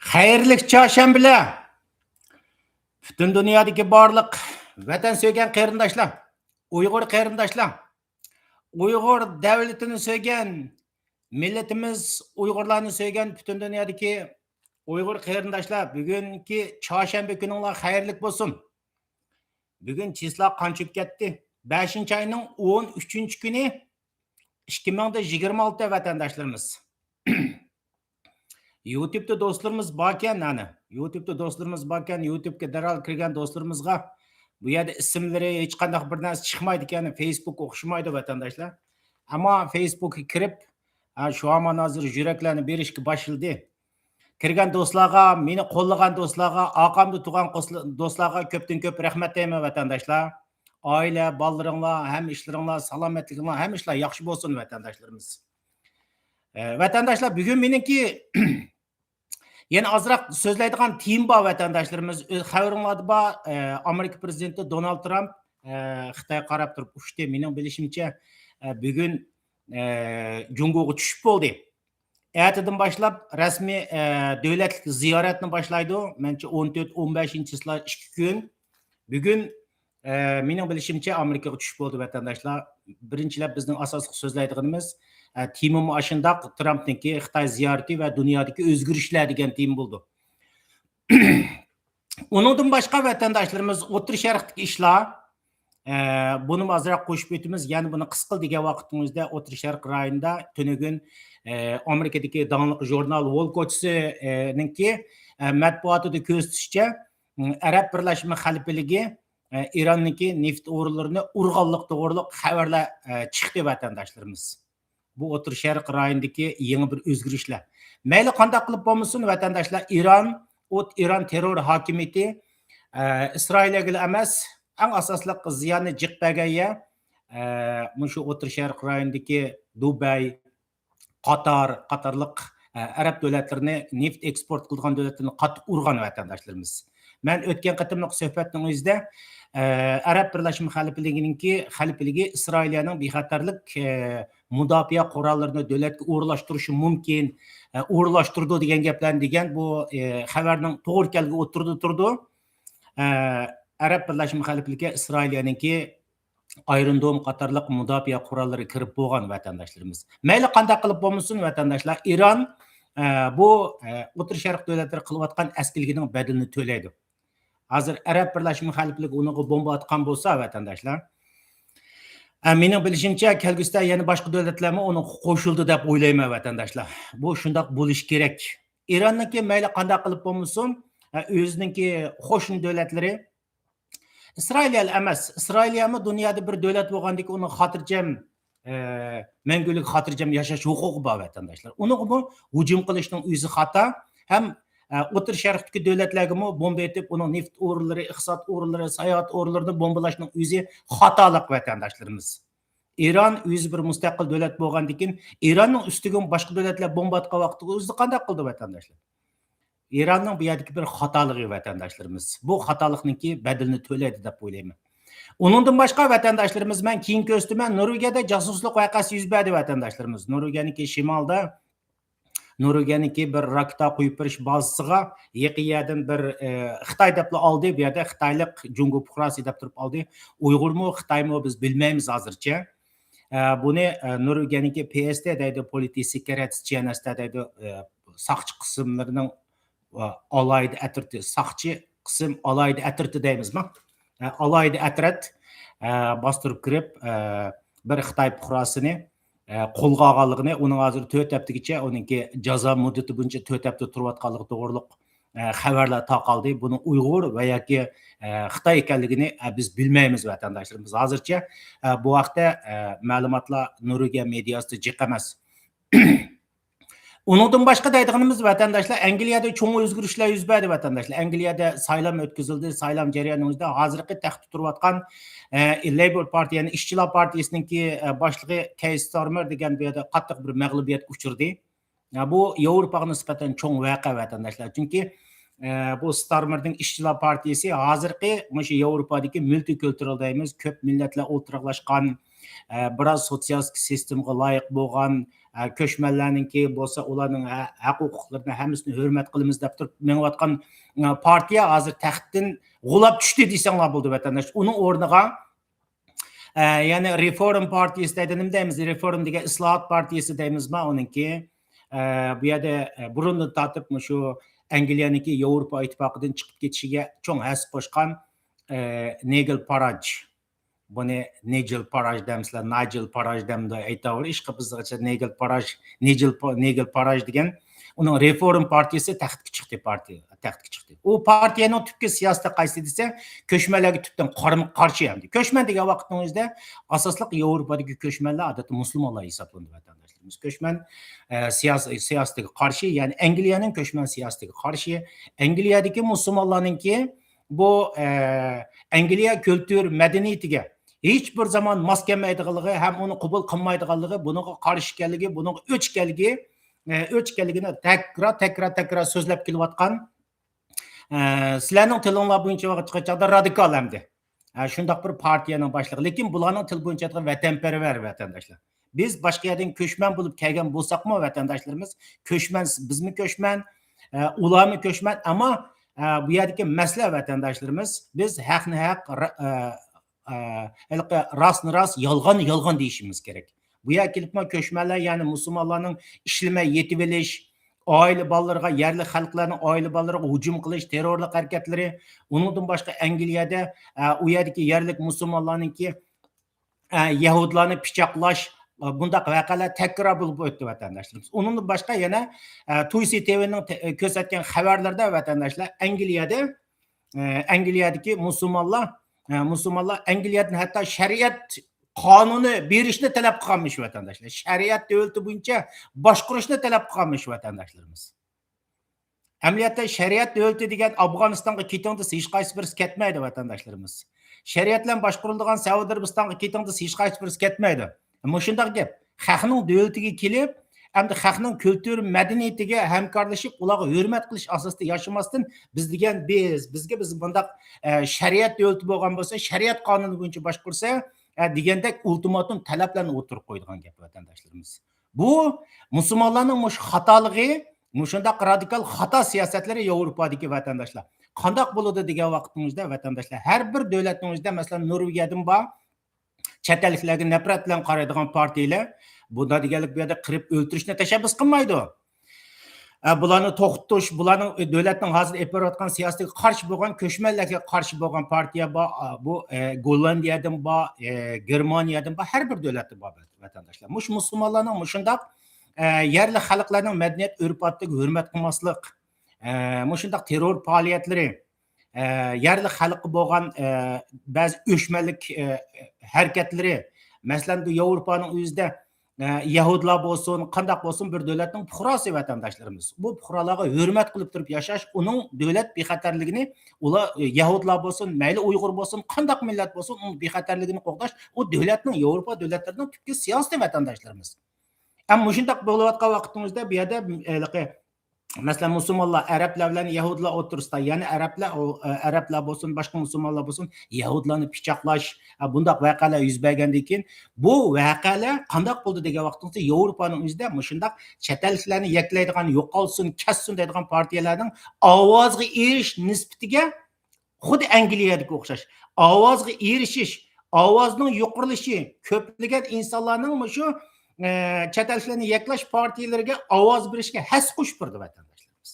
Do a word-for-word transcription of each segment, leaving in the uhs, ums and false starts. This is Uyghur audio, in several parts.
خەيرلىك چارشەنبىلەر! پۈتۈن دۇنيادىكى بارلىق ۋەتەن سۆيگەن قېرىنداشلار، ئۇيغۇر قېرىنداشلار، ئۇيغۇر دەۋلىتىنى سۆيگەن، مىللىتىمىز ئۇيغۇرلارنى سۆيگەن پۈتۈن دۇنيادىكى ئۇيغۇر قېرىنداشلار، بۈگۈنكى چارشەنبە كۈنۈڭلار خەيرلىك بولسۇن. بۈگۈن چىسلا قانچە بولۇپ كەتتى؟ بەشىنچى ئاينىڭ ئون ئۈچىنچى كۈنى، ئىككى مىڭ يىگىرمە ئالتە ۋەتەنداشلىرىمىز. يۇتۇبتا دوستلىرىمىز باركەن، ئەنە، يۇتۇبتا دوستلىرىمىز باركەن، يۇتۇبكا دەرھال كىرگەن دوستلىرىمىزغا، بۇ يەردە ئىسىملىرى، ھېچقانداق بىر نەرسە چىقمايدىكەن، فېيسبۇك ئوخشىمايدۇ ۋەتەنداشلار. ئەمما فېيسبۇكقا كىرىپ، ھە، شۇ ھامان ھازىر يۈرەكلەرنى بېرىشكە باشلىدى. كىرگەن دوستلارغا، مېنى قوللىغان دوستلارغا، ئارقامدا تۇرغان قوسلا-، دوستلارغا كۆپتىن كۆپ رەھمەت دەيمەن، ۋەتەنداشلار. ئائىلە، بالىلىرىڭلار، ھەم ئىشلىرىڭلار، سالامەتلىكىڭلار، ھەم ئىشلار ياخشى بولسۇن، ۋەتەنداشلىرىمىز. ئە، ۋەتەنداشلار، بۈگۈن مېنىڭكى يەنە ئازراق سۆزلەيدىغان تېما بار، ۋەتەنداشلىرىمىز. ئۆز خەۋىرىڭلاردا بار، ئە، ئامېرىكا پرېزىدېنتى دونالد ترامپ، ئە، خىتايغا قاراپ تۇرۇپ ئۇچتى. مېنىڭ بىلىشىمچە، ئە، بۈگۈن، ئە، جۇڭگوغا چۈشۈپ بولدى. ئەتىدىن باشلاپ رەسمىي، ئە، دۆلەتلىك زىيارەتنى باشلايدۇ. مەنچە ئون تۆت، ئون بەشىنچى چىسلا ئىككى كۈن. بۈگۈن، ئە، مېنىڭ بىلىشىمچە ئامېرىكىغا چۈشۈپ بولدى، ۋەتەنداشلار. بىرىنچىلەپ بىزنىڭ ئاساسلىق سۆزلەيدىغىنىمىز، ئە، تېمىمۇ ئاشۇنداق، ترامپنىڭكى خىتاي زىيارىتى ۋە دۇنيادىكى ئۆزگىرىشلەر دېگەن تېما بولىدۇ. ئۇنىڭدىن باشقا ۋەتەنداشلىرىمىز ئوتتۇرا شەرقتىكى ئىشلار، ئە، بۇنىمۇ ئازراق قوشۇپ ئۆتىمىز. يەنە بۇنى قىسقىلا دېگەن ۋاقتىڭىزدا ئوتتۇرا شەرق رايونىدا تۈنۈگۈن، ئە، ئامېرىكىدىكى داڭلىق ژۇرنال ۋول كوچىسى، ئە، نىڭكى، ئە، مەتبۇئاتىدا كۆرسىتىشىچە، ئەرەب بىرلەشمە خەلىپىلىكى، ئە، ئىراننىڭكى نېفىت ئورۇنلىرىنى ئۇرغانلىق توغرۇلۇق خەۋەرلەر، ئە، چىقتى، ۋەتەنداشلىرىمىز. بۇ ئوتتۇرا شەرق رايونىدىكى يېڭى بىر ئۆزگىرىشلەر. مەيلى قانداق قىلىپ بولمىسۇن، ۋەتەنداشلار، ئىران، ئوت ئىران تېررور ھاكىمىيىتى، ئە، ئىسرائىلىيەگىلا ئەمەس، ئەڭ ئاساسلىق زىياننى جىق بەرگەن يەر، ئە، مۇشۇ ئوتتۇرا شەرق رايونىدىكى دۇبەي، قاتار قاتارلىق، ئە، ئەرەب دۆلەتلىرىنى، نېفىت ئېكسپورت قىلىدىغان دۆلەتلىرىنى قاتتىق ئۇرغان، ۋەتەنداشلىرىمىز. مەن ئۆتكەن قېتىملىق سۆھبەتنىڭ ئۆزىدە، ئە، ئەرەب بىرلەشمە خەلىپىلىكىنىڭكى، خەلىپىلىكى ئىسرائىلىيەنىڭ بىخەتەرلىك، ئە، مۇداپىئە قوراللىرىنى دۆلەتكە ئورۇنلاشتۇرۇشى مۇمكىن، ئە، ئورۇنلاشتۇرىدۇ دېگەن گەپلەرنى دېگەن بۇ، ئە، خەۋەرنىڭ توغرا ئىكەنلىكى ئوتتۇرىدا تۇرىدۇ. ئە، ئەرەب بىرلەشمە خەلىپىلىكى ئىسرائىلىيەنىڭكى ئايرون دوم قاتارلىق مۇداپىئە قوراللىرى كىرىپ بولغان، ۋەتەنداشلىرىمىز. مەيلى قانداق قىلىپ بولمىسۇن، ۋەتەنداشلار، ئىران، ئە، بۇ، ئە، ئوتتۇرا شەرق دۆلەتلىرى قىلىۋاتقان ئەسكىلىكىنىڭ بەدىلىنى تۆلەيدۇ. ھازىر ئەرەب بىرلەشمە خەلىپىلىكى ئۇنىڭغا بومبا ئاتقان بولسا، ۋەتەنداشلار، ئە، مېنىڭ بىلىشىمچە، كەلگۈسىدە يەنە باشقا دۆلەتلەرمۇ ئۇنىڭغا قوشۇلىدۇ دەپ ئويلايمەن، ۋەتەنداشلار. بۇ شۇنداق بولۇشى كېرەك. ئىراننىڭكى مەيلى قانداق قىلىپ بولمىسۇن، ئە، ئۆزىنىڭكى قوشنا دۆلەتلىرى، ئىسرائىلىيەلا ئەمەس، ئىسرائىلىيەمۇ دۇنيادا بىر دۆلەت بولغاندىكىن ئۇنىڭ خاتىرجەم، ئە، مەڭگۈلۈك خاتىرجەم ياشاش ھوقۇقى بار، ۋەتەنداشلار. ئۇنىڭغىمۇ ھۇجۇم قىلىشنىڭ ئۆزى خاتا ھەم، ئە، ئوتتۇرا شەرقتىكى دۆلەتلەرگىمۇ بومبا ئېتىپ، ئۇنىڭ نېفىت ئورۇنلىرى، ئىقتىساد ئورۇنلىرى، ساياھەت ئورۇنلىرىنى بومبىلاشنىڭ ئۆزى خاتالىق، ۋەتەنداشلىرىمىز. ئىران ئۆزى بىر مۇستەقىل دۆلەت بولغاندىكىن، ئىراننىڭ ئۈستىگىمۇ باشقا دۆلەتلەر بومبا ئاتقان ۋاقتىدا ئۆزى قانداق قىلدى، ۋەتەنداشلار؟ ئىراننىڭ بۇ يەردىكى بىر خاتالىقى، ۋەتەنداشلىرىمىز. بۇ خاتالىقنىڭكى بەدىلىنى تۆلەيدۇ دەپ ئويلايمەن. ئۇنىڭدىن باشقا، ۋەتەنداشلىرىمىز، مەن كېيىن كۆرسىتىمەن، نورۋېگىيەدە جاسۇسلۇق ۋەقەسى يۈز بەردى، ۋەتەنداشلىرىمىز. نورۋېگىيەنىڭكى شىمالىدا، نورۋېگىيەنىڭكى بىر راكېتا قويۇپ بېرىش بازىسىغا يېقىن يەردىن بىر، ئە، خىتاي دەپلا ئالدى، بۇ يەردە خىتايلىق جۇڭگو پۇقراسى دەپ تۇرۇپ ئالدى. ئۇيغۇرمۇ، خىتايمۇ بىز بىلمەيمىز ھازىرچە. ئە، بۇنى، ئە، نورۋېگىيەنىڭكى پې ئېس تې دەيدۇ، پولىتىسىككېرېتس تيېنېستا دەيدۇ، ئە، ساقچى قىسىملىرىنىڭ، ئە، ئالاھىدە ئەترىتى، ساقچى قىسىم ئالاھىدە ئەترىتى دەيمىزما؟ ئە، ئالاھىدە ئەترەت، ئە، باستۇرۇپ كىرىپ، ئە، بىر خىتاي پۇقراسىنى، ئە، قولغا ئالغانلىقىنى، ئۇنىڭ ھازىر تۆت ھەپتىگىچە، ئۇنىڭكى جازا مۇددىتى بويىچە تۆت ھەپتە تۇرۇۋاتقانلىقى توغرۇلۇق، ئە، خەۋەرلەر تارقالدى. بۇنىڭ ئۇيغۇر ۋە ياكى، ئە، خىتاي ئىكەنلىكىنى، ئە، بىز بىلمەيمىز، ۋەتەنداشلىرىمىز. ھازىرچە، ئە، بۇ ھەقتە، ئە، مەلۇماتلار نورۋېگىيە مېدىياسىدا جىق ئەمەس. ئۇنىڭدىن باشقا دەيدىغىنىمىز، ۋەتەنداشلار، ئەنگلىيەدە چوڭ ئۆزگىرىشلەر يۈز بەردى، ۋەتەنداشلار. ئەنگلىيەدە سايلام ئۆتكۈزۈلدى. سايلام جەريانىنىڭ ئۆزىدە ھازىرقى تەختتە تۇرۇۋاتقان، ئە، لەيبور پارتىيە، يەنى ئىشچىلار پارتىيىسىنىڭكى، ئە، باشلىقى كەي ستارمېر دېگەن بۇ يەردە قاتتىق بىر مەغلۇبىيەتكە ئۇچرىدى. يا، بۇ ياۋروپاغا نىسبەتەن چوڭ ۋەقە، ۋەتەنداشلار. چۈنكى، ئە، بۇ ستارمېرنىڭ ئىشچىلار پارتىيىسى ھازىرقى مۇشۇ ياۋروپادىكى مۇلتىكۈلتۇرال دەيمىز، كۆپ مىللەتلەر ئولتۇراقلاشقان، ئە، بىراز سوتسىيالىستىك سىستېمىغا لايىق بولغان، ئە، كۆچمەنلەرنىڭكى بولسا ئۇلارنىڭ ھە-، ھەق ھوقۇقلىرىنى ھەممىسىنى ھۆرمەت قىلىمىز دەپ تۇرۇپ مېڭىۋاتقان، ئە، پارتىيە ھازىر تەختتىن غۇلاپ چۈشتى دېسەڭلار بولىدۇ، ۋەتەنداش. ئۇنىڭ ئورنىغا، ئە، يەنى رېفورم پارتىيىسى دەيدۇ، نېمە دەيمىز؟ رېفورم دېگەن ئىسلاھات پارتىيىسى دەيمىزما ئۇنىڭكى؟ ئە، بۇ يەردە، ئە، بۇرۇندىن تارتىپ مۇشۇ ئەنگلىيەنىڭكى ياۋروپا ئىتتىپاقىدىن چىقىپ كېتىشىگە چوڭ ھەسسە قوشقان، ئە، نىگېل پاراج. بۇنى نىجېل پاراج دەمسىلەر، نايجېل پاراج دەمدۇ ئېيتاۋېرىش، ئىشقىلىپ بىزگىچە نىگېل پاراج، نىجېل پا-، نىگېل پاراج دېگەن ئۇنىڭ رېفورم پارتىيىسى تەختكە چىقتى، پارتىيە تەختكە چىقتى. ئۇ پارتىيەنىڭ تۈپكى سىياسىتى قايسى دېسە، كۆچمەنلەرگە تۈپتىن قارىمۇ قارشى ئەمدى. كۆچمەن دېگەن ۋاقىتنىڭ ئۆزىدە ئاساسلىق ياۋروپادىكى كۆچمەنلەر ئادەتتە مۇسۇلمانلار ھېسابلىنىدۇ، ۋەتەنداشلىرىمىز. كۆچمەن، ئە، سىياس-، سىياسىتىگە قارشى، يەنى ئەنگلىيەنىڭ كۆچمەن سىياسىتىگە قارشى، ئەنگلىيەدىكى مۇسۇلمانلارنىڭكى بۇ، ئە، ئەنگلىيە كۈلتۈر مەدەنىيىتىگە ھېچ بىر زامان ماس كەلمەيدىغانلىقى ھەم ئۇنى قوبۇل قىلمايدىغانلىقى، بۇنىڭغا قارشى ئىكەنلىكى، بۇنىڭغا ئۆچ ئىكەنلىكى، ئە، ئۆچ ئىكەنلىكىنى تەكرار، تەكرار، تەكرار سۆزلەپ كېلىۋاتقان، ئە، سىلەرنىڭ تىلىڭلار بويىچە چاغدا رادىكال ئەمدى. ئە، شۇنداق بىر پارتىيەنىڭ باشلىقى. لېكىن بۇلارنىڭ تىلى بويىچە ئېيتقان ۋەتەنپەرۋەر ۋەتەنداشلار. بىز باشقا يەردىن كۆچمەن بولۇپ كەلگەن بولساقمۇ، ۋەتەنداشلىرىمىز، كۆچمەن، بىزمۇ كۆچمەن، ئە، ئۇلارمۇ كۆچمەن، ئەمما، ئە، بۇ يەردىكى مەسىلە، ۋەتەنداشلىرىمىز، بىز ھەقنى ھەق، را-، ئە، ئە، ھېلىقى راستنى راست، يالغاننى يالغان دېيىشىمىز كېرەك. بۇ يەرگە كېلىپمۇ كۆچمەنلەر، يەنى مۇسۇلمانلارنىڭ ئىشلىمەي يېتىۋېلىش، ئائىلە بالىلىرىغا، يەرلىك خەلقلەرنىڭ ئائىلە بالىلىرىغا ھۇجۇم قىلىش، تېررورلۇق ھەرىكەتلىرى، ئۇنىڭدىن باشقا ئەنگلىيەدە، ئە، ئۇ يەردىكى يەرلىك مۇسۇلمانلارنىڭكى، ئە، يەھۇدىيلارنى پىچاقلاش، ئە، بۇنداق ۋەقەلەر تەكرار بولۇپ ئۆتتى، ۋەتەنداشلىرىمىز. ئۇنىڭدىن باشقا يەنە، ئە، تۇيسى تىۋىنىڭ تە-، كۆرسەتكەن خەۋەرلىرىدە، ۋەتەنداشلار، ئەنگلىيەدە، ئە، ئەنگلىيەدىكى مۇسۇلمانلار، ئە، مۇسۇلمانلار ئەنگلىيەدىن ھەتتا شەرىئەت قانۇنى بېرىشنى تەلەپ قىلغانمىش، ۋەتەنداشلار. شەرىئەت دۆلىتى بويىچە باشقۇرۇشنى تەلەپ قىلغانمىش، ۋەتەنداشلىرىمىز. ئەمەلىيەتتە شەرىئەت دۆلىتى دېگەن ئافغانىستانغا كېتىڭ دېسە، ھېچقايسى بىرسى كەتمەيدۇ، ۋەتەنداشلىرىمىز. شەرىئەت بىلەن باشقۇرۇلىدىغان سەئۇدى ئەرەبىستانغا كېتىڭ دېسە، ھېچقايسى بىرسى كەتمەيدۇ. مۇشۇنداق گەپ. خەقنىڭ دۆلىتىگە كېلىپ، ئەمدى خەقنىڭ كۈلتۈر مەدەنىيىتىگە ھەمكارلىشىپ، ئۇلارغا ھۆرمەت قىلىش ئاساسىدا ياشىماستىن، بىز دېگەن بىز، بىزگە بىز بۇنداق، ئە، شەرىئەت دۆلىتى بولغان بولسا، شەرىئەت قانۇنى بويىچە باشقۇرسا، ئە، دېگەندەك ئۇلتىماتوم تەلەپلەرنى ئوتتۇرىغا قويىدىغان گەپ، ۋەتەنداشلىرىمىز. بۇ مۇسۇلمانلارنىڭ مۇشۇ خاتالىقى، مۇشۇنداق رادىكال خاتا سىياسەتلىرى ياۋروپادىكى، ۋەتەنداشلار. قانداق بولىدۇ دېگەن ۋاقىتنىڭ ئۆزىدە، ۋەتەنداشلار، ھەر بىر دۆلەتنىڭ ئۆزىدە، مەسىلەن، نورۋېگىيەدىن بار، چەت ئەللىكلەرگە نەپرەت بىلەن قارايدىغان پارتىيەلەر، بۇنداق دېگەنلىك بۇ يەردە قىرىپ ئۆلتۈرۈشنى تەشەببۇس قىلمايدۇ. ئە، بۇلارنى توختىتىش، بۇلارنىڭ، ئە، دۆلەتنىڭ ھازىر ئېلىپ بېرىۋاتقان سىياسىتىگە قارشى بولغان، كۆچمەنلەرگە قارشى بولغان پارتىيە بار، ئە، بۇ، ئە، گوللاندىيەدىن بار، ئە، گېرمانىيەدىن بار، ھەر بىر دۆلەتتىن بار، ۋەتەنداشلار. مۇشۇ مۇسۇلمانلارنىڭ مۇشۇنداق، ئە، يەرلىك خەلقلەرنىڭ مەدەنىيەت، ئۆرپ-ئادىتىگە ھۆرمەت قىلماسلىق، ئە، مۇشۇنداق تېررور پائالىيەتلىرى، ئە، يەرلىك خەلققە بولغان، ئە، بەزى ئۆچمەنلىك، ئە، ھەرىكەتلىرى، مەسىلەن، بۇ ياۋروپانىڭ ئۆزىدە، ئە، يەھۇدىيلار بولسۇن، قانداق بولسۇن، بىر دۆلەتنىڭ پۇقراسى ۋەتەنداشلىرىمىز. بۇ پۇقرالارغا ھۆرمەت قىلىپ تۇرۇپ ياشاش، ئۇنىڭ دۆلەت بىخەتەرلىكىنى، ئۇلار، ئە، يەھۇدىيلار بولسۇن، مەيلى ئۇيغۇر بولسۇن، قانداق مىللەت بولسۇن، ئۇنىڭ بىخەتەرلىكىنى قوغداش، ئۇ دۆلەتنىڭ، ياۋروپا دۆلەتلىرىنىڭ تۈپكى سىياسىتى، ۋەتەنداشلىرىمىز. ئەمما مۇشۇنداق بولۇۋاتقان ۋاقىتنىڭ ئۆزىدە بۇ يەردە، ھېلىقى، مەسىلەن، مۇسۇلمانلار، ئەرەبلەر بىلەن يەھۇدىيلار ئوتتۇرىسىدا، يەنە ئەرەبلەر، ئۇ، ئە، ئەرەبلەر بولسۇن، باشقا مۇسۇلمانلار بولسۇن، يەھۇدىيلارنى پىچاقلاش، ئە، بۇنداق ۋەقەلەر يۈز بەرگەندىن كېيىن، بۇ ۋەقەلەر قانداق بولدى دېگەن ۋاقتىڭىزدا، ياۋروپانىڭ ئۆزىدە مۇشۇنداق چەت ئەللىكلەرنى يەكلەيدىغان، يوقالسۇن، كەتسۇن دەيدىغان پارتىيەلەرنىڭ ئاۋازغا ئېرىشىش نىسبىتىگە خۇددى ئەنگلىيەدىكى ئوخشاش. ئاۋازغا ئېرىشىش، ئاۋازنىڭ يۇقىرىلىشى، كۆپلىگەن ئىنسانلارنىڭ مۇشۇ، ئە، چەت ئەللىكلەرنى يەكلەش پارتىيەلىرىگە ئاۋاز بېرىشكە ھەسسە قوشۇپ بېرىدۇ ۋەتەنداشلىرىمىز.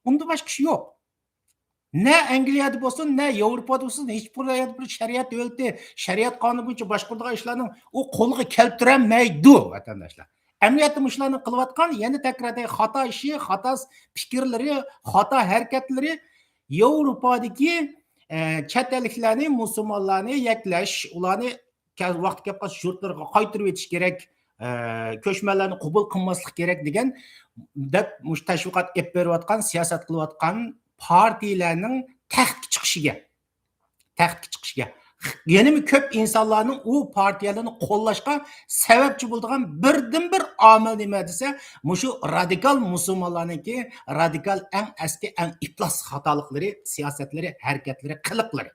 ئۇندىن باشقا ئىش يوق. نە ئەنگلىيەدە بولسۇن، نە ياۋروپادا بولسۇن، ھېچ بىر يەردە بىر شەرىئەت دۆلىتى، شەرىئەت قانۇنى بويىچە باشقۇرىدىغان ئىشلارنىڭ ئۇ قولغا كەلتۈرەلمەيدۇ، ۋەتەنداشلار. ئەمەلىيەتتە مۇشۇلارنىڭ قىلىۋاتقان، يەنە تەكرار ئېيتاي، خاتا ئىشى، خاتا پىكىرلىرى، خاتا ھەرىكەتلىرى ياۋروپادىكى، ئە، چەت ئەللىكلەرنى، مۇسۇلمانلارنى يەكلەش، ئۇلارنى كە-، ۋاقتى كەپ قالسا يۇرتلىرىغا قايتۇرۇۋېتىش كېرەك، ئە، كۆچمەنلەرنى قوبۇل قىلماسلىق كېرەك دېگەن، دەپ مۇشۇ تەشۋىقات ئېلىپ بېرىۋاتقان، سىياسەت قىلىۋاتقان پارتىيەلەرنىڭ تەختكە چىقىشىگە، تەختكە چىقىشىگە، يەنىمۇ كۆپ ئىنسانلارنىڭ ئۇ پارتىيەلەرنى قوللاشقا سەۋەبچى بولىدىغان بىردىنبىر ئامىل نېمە دېسە، مۇشۇ رادىكال مۇسۇلمانلارنىڭكى رادىكال، ئەڭ ئەسكى، ئەڭ ئىپلاس خاتالىقلىرى، سىياسەتلىرى، ھەرىكەتلىرى، قىلىقلىرى.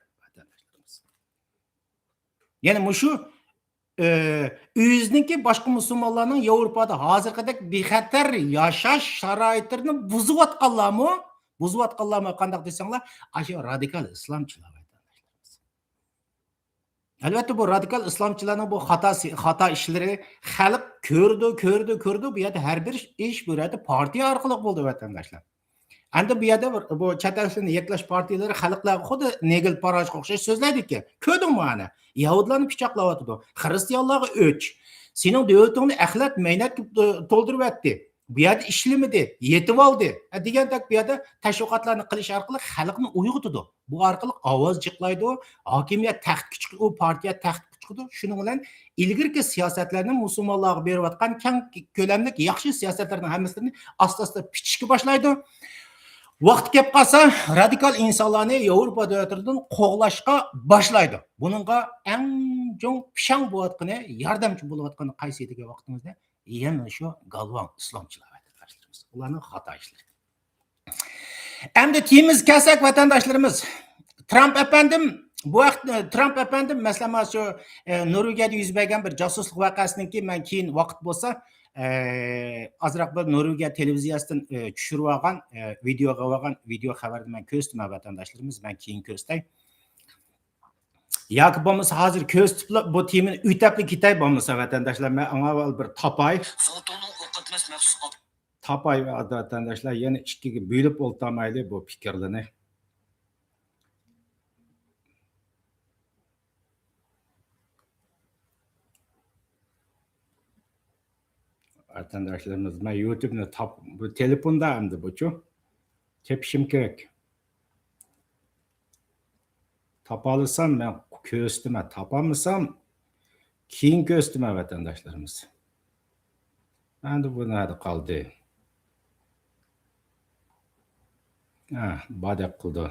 يەنى مۇشۇ ئۆ-، ئۆزىنىڭكى باشقا مۇسۇلمانلارنىڭ ياۋروپادا ھازىرقىدەك بىخەتەر ياشاش شارائىتلىرىنى بۇزۇۋاتقانلارمۇ، بۇزۇۋاتقانلارمۇ قانداق دېسەڭلار، ئاشۇ رادىكال ئىسلامچىلار. ئەلۋەتتە، بۇ رادىكال ئىسلامچىلارنىڭ بۇ خاتا، خاتا ئىشلىرى خەلق كۆرىدۇ، كۆرىدۇ، كۆرىدۇ. بۇ يەردە ھەر بىر ئىش بۇ يەردە پارتىيە ئارقىلىق بولىدۇ، ۋەتەنداشلار. ئەمدى بۇ يەردە بىر، بۇ چەت ئەل تىلىنى يەكلەش پارتىيەلىرى خەلقلەرگە خۇددى نېگېل پاراژغا ئوخشاش سۆزلەيدىكەن. كۆردۈڭمۇ ئەنە؟ يەھۇدىيلارنى پىچاقلاۋاتىدۇ، خىرىستىيانلارغا ئۆچ. سېنىڭ دۆلىتىڭنى ئەخلەت مەينەتكە تولدۇرۇۋەتتى. بۇ يەردە ئىشلىمىدى، يېتىۋالدى، ھە، دېگەندەك بۇ يەردە تەشۋىقاتلارنى قىلىش ئارقىلىق خەلقنى ئويغىتىدۇ. بۇ ئارقىلىق ئاۋاز جىقلايدۇ، ھاكىمىيەت تەختكە چىقىدۇ، ئۇ پارتىيە تەختكە چىقىدۇ. شۇنىڭ بىلەن ئىلگىرىكى سىياسەتلەرنى، مۇسۇلمانلارغا بېرىۋاتقان كەڭ كۆلەملىك ياخشى سىياسەتلەرنىڭ ھەممىسىنى ئاستا-ئاستا پىچىشكە باشلايدۇ. ۋاقتى كەپ قالسا، رادىكال ئىنسانلارنى ياۋروپا دۆلەتلىرىدىن قوغلاشقا باشلايدۇ. بۇنىڭغا ئەڭ چوڭ پىشاڭ بولۇۋاتقىنى، ياردەمچى بولۇۋاتقىنى قايسى دېگەن ۋاقتىمىزدا، يەنە شۇ گالۋاڭ ئىسلامچىلار، ۋەتەنداشلىرىمىز. ئۇلارنىڭ خاتا ئىشلىرى. ئەمدى تېمىمىزغا كەلسەك، ۋەتەنداشلىرىمىز، ترامپ ئەپەندىم، بۇ ۋاقىت، ترامپ ئەپەندىم، مەسىلەن، مانا شۇ، ئە، نورۋېگىيەدە يۈز بەرگەن بىر جاسۇسلۇق ۋەقەسىنىڭكى، مەن كېيىن ۋاقىت بولسا، ئە، ئازراق بىر نورۋېگىيە تېلېۋىزىيەسىدىن، ئە، چۈشۈرۈۋالغان، ئە، ۋىدېو قىلىۋالغان ۋىدېو خەۋەرنى مەن كۆرسىتىمەن، ۋەتەنداشلىرىمىز، مەن كېيىن كۆرسىتەي. ياكى بولمىسا ھازىر كۆرسىتىپلا بۇ تېمىنى ئۆتەپلا كېتەي، بولمىسا ۋەتەنداشلار، مەن ئاڭا ئاۋۋال بىر تاپاي. زاتوننىڭ ئوقۇتماس مەخسۇس تاپاي ۋە ئادەتەنداشلار، يەنە ئىككىگە بۆلۈپ ئولتۇرمايلى بۇ پىكىرلىرىنى. ۋەتەنداشلىرىمىز، مەن يۇتۇبنى تاپ-، بۇ تېلېفوندا ئەمدى بۇچۇ. تېپىشىم كېرەك. تاپالىسام مەن كۆرسىتىمەن، تاپالمىسام كېيىن كۆرسىتىمەن، ۋەتەنداشلىرىمىز. ئەمدى بۇ نەدە قالدى؟ ھە، باردەك قىلدى.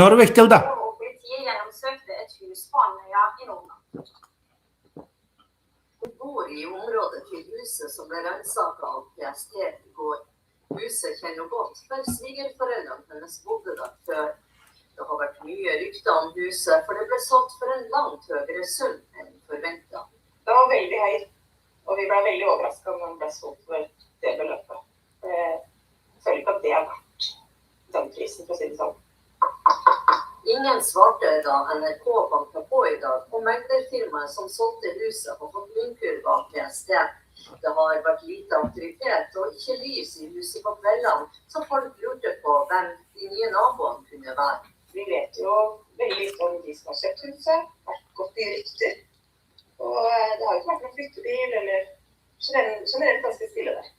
Norvegtilda. Hun bor i området til huset som ble ransaket av P S T i går. Huset kjenner hun godt, for svigerforeldrene hennes bodde der før. Det har vært mye rykter om huset, for det ble solgt for en langt høyere sum enn forventet. Den var veldig høy, og vi ble veldig overrasket når den ble solgt for det beløpet. Eh, Jeg føler ikke at det er verdt den prisen, for å si det sånn. Ingen svarte da N R K banka på i dag, og meglerfirmaet som solgte huset, har fått munnkurv av P S T. Det har vært lite aktivitet og ikke lys i huset på kveldene, så folk lurte på hvem de nye naboene kunne være. Vi vet jo veldig lite om de som har kjøpt huset, vært gått i rykter. Og eh, det har ikke vært noen flyttebil eller generelt ganske stille der.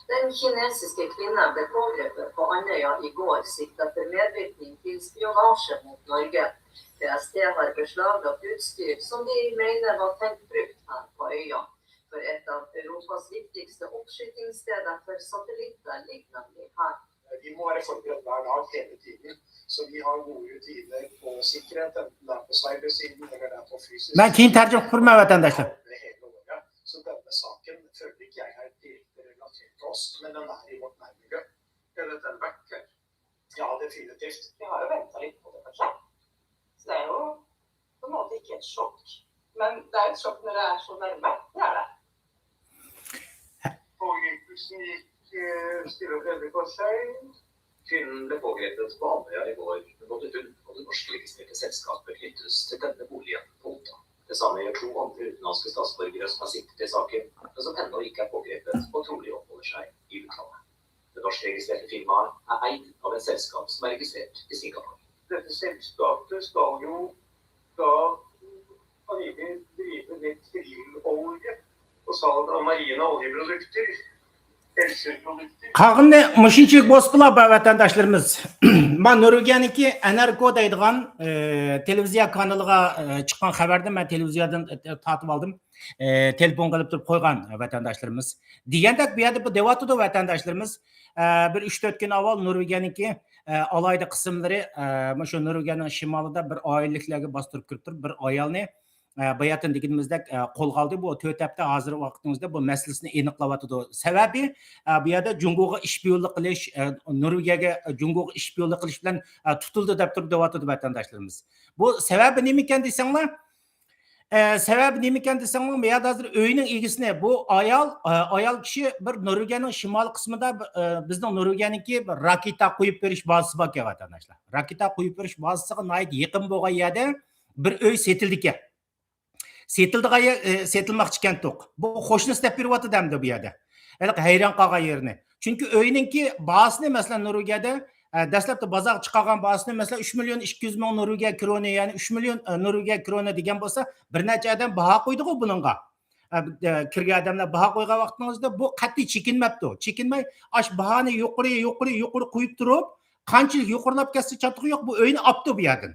Den kinesiske kvinnen ble pågrepet på Andøya i går, siktet for medvirkning til spionasje mot Norge. P S T har beslaglagt utstyr som de mener var tenkt brukt her på øya, for et av Europas viktigste oppskytingssteder for satellitter ligger nemlig her. Vi må være forberedt hver dag, hele tiden. Så vi har gode rutiner på sikkerhet, enten det er på cybersiden eller det er på fysisk. Men keyin tarjima qilib turma, vatandoshlar. Hele året. Så denne saken føler ikke jeg er direkte relatert til oss, men den er i vårt nærmiljø. Er dette en vekker? Ja, definitivt. Vi har jo ventet litt på det, kanskje. Så det er jo på en måte ikke et sjokk. Men det er jo et sjokk når det er så nærme. Det er det. Pågripelsen gikk eh, stille og fredelig for seg. Kvinnen ble pågrepet på Andøya i går. Hun, både hun og det norskregistrerte selskapet knyttes til denne boligen på Otta. Det samme gjør to andre utenlandske statsborgere som er siktet i saken, men som ennå ikke er pågrepet og trolig oppholder seg i utlandet. Det norskregistrerte firmaet er eid av et selskap som er registrert i Singapore. Dette selskapet skal jo da angivelig drive med kriolje og salg av marine oljeprodukter, helseprodukter. قالغىنىنى مۇشۇنچىلىك بولسا بولار، ۋەتەنداشلىرىمىز. نورۋېگىيەنىڭكى ئېن ئېر كې دەيدىغان، ئە، تېلېۋىزىيە كانىلىغا، ئە، چىققان خەۋەردىن مەن تېلېۋىزىيەدىن، ئە، تارتىپ ئالدىم. ئە، تېلېفون قىلىپ تۇرۇپ قويغان ۋەتەنداشلىرىمىز. دېگەندەك بۇ يەردە بۇ دەۋاتىدۇ ۋەتەنداشلىرىمىز. ئە، بىر ئۈچ تۆت كۈن ئاۋۋال نورۋېگىيەنىڭكى، ئە، ئالاھىدە قىسىملىرى، ئە، مۇشۇ نورۋېگىيەنىڭ شىمالىدا بىر ئائىلىلىكلەرگە باستۇرۇپ كىرىپ تۇرۇپ، بىر ئايالنى، ئە، باياتىن دېگىنىمىزدەك، ئە، قولغا ئالدى. بۇ تۆت ھەپتە ھازىر ۋاقتىمىزدا بۇ مەسىلىسىنى ئېنىقلاۋاتىدۇ. سەۋەبى، ئە، بۇ يەردە جۇڭگوغا ئىش پىيونلۇق قىلىش، ئە، نورۋېگىيەگە جۇڭگوغا ئىش پىيونلۇق قىلىش بىلەن، ئە، تۇتۇلدى دەپ تۇرۇپ دەۋاتىدۇ ۋەتەنداشلىرىمىز. بۇ سەۋەبى نېمىكەن دېسەڭلار، ئە، سەۋەبى نېمىكەن دېسەڭلار، بۇ يەردە ھازىر ئۆينىڭ ئىگىسىنى، بۇ ئايال، ئە، ئايال كىشى بىر نورۋېگىيەنىڭ شىمالىي قىسمىدا، ئە، بىزنىڭ نورۋېگىيەنىڭكى بىر راكېتا قويۇپ بېرىش بازىسى باركەن ۋەتەنداشلار. راكېتا قويۇپ بېرىش بازىسىغا ناھايىتى يېقىن بولغان يەردە بىر ئۆي سېتىلدىكەن. سېتىلىدىغان يەر، ئە، سېتىلماقچىكەن توق. بۇ قوشنىسى دەپ بېرىۋاتىدۇ ئەمدى بۇ يەردە. ھېلىقى ھەيران قالغان يېرىنى. چۈنكى ئۆينىڭكى باھاسىنى، مەسىلەن، نورۋېگىيەدە، ئە، دەسلەپتە بازارغا چىقارغان باھاسىنى، مەسىلەن، ئۈچ مىليون ئىككى يۈز مىڭ نورۋېگىيە كرونى، يەنى ئۈچ مىليون، ئە، نورۋېگىيە كرونى دېگەن بولسا، بىر نەچچە ئادەم باھا قويدىغۇ بۇنىڭغا. ئە، ئە، كىرگەن ئادەملەر باھا قويغان ۋاقتىڭىزدا بۇ قەتئىي چېكىنمەپتۇ. چېكىنمەي، ئاش باھانى يۇقىرى، يۇقىرى، يۇقىرى قويۇپ تۇرۇپ، قانچىلىك يۇقىرىلاپ كەتسە چاتىقى يوق، بۇ ئۆينى ئاپتۇ بۇ يەردىن.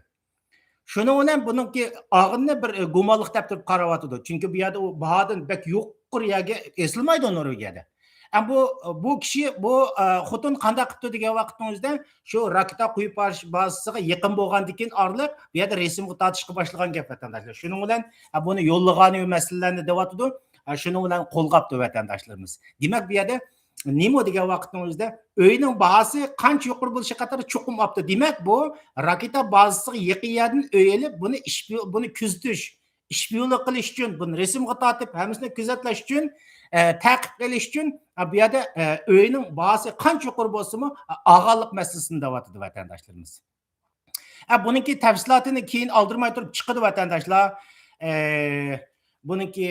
شۇنىڭ بىلەن بۇنىڭكى ئالغىنىنى بىر، ئە، گۇمانلىق دەپ تۇرۇپ قاراۋاتىدۇ. چۈنكى بۇ يەردە ئۇ باھادىن بەك يۇقىرى يەرگە ئېسىلمايدۇ نورۋېگىيەدە. ئەمما بۇ، بۇ كىشى، بۇ، ئە، خوتۇن قانداق قىپتۇ دېگەن ۋاقىتنىڭ ئۆزىدە شۇ راكېتا قويۇپ بېرىش بازىسىغا يېقىن بولغاندىن كېيىن ئارىلىق بۇ يەردە رەسىمگە تارتىشقا باشلىغان گەپ ۋەتەنداشلار. شۇنىڭ بىلەن، ئە، بۇنى يوللىغانى مەسىلىلەرنى دەۋاتىدۇ. ئە، شۇنىڭ بىلەن قولغاپتۇ ۋەتەنداشلىرىمىز. دېمەك، بۇ يەردە نېمە دېگەن ۋاقىتنىڭ ئۆزىدە ئۆينىڭ باھاسى قانچە يۇقىرى بولۇشى قاتارى چوقۇم ئاپتۇ. دېمەك، بۇ راكېتا بازىسىغا يېقىن يەردىن ئۆي ئېلىپ، بۇنى ئىش، بۇنى كۆزىتىش، ئىش پىيونلۇق قىلىش ئۈچۈن، بۇنى رەسىمگە تارتىپ، ھەممىسىنى كۆزەتلەش ئۈچۈن، ئە، تەقىب قىلىش ئۈچۈن، ئە، بۇ يەردە، ئە، ئۆينىڭ باھاسى قانچە يۇقىرى بولسىمۇ، ئە، ئالغانلىق مەسىلىسىنى دەۋاتىدۇ ۋەتەنداشلىرىمىز. ئە، بۇنىڭكى تەپسىلاتىنى كېيىن ئالدىرىماي تۇرۇپ چىقىدۇ ۋەتەنداشلار. ئە، بۇنىڭكى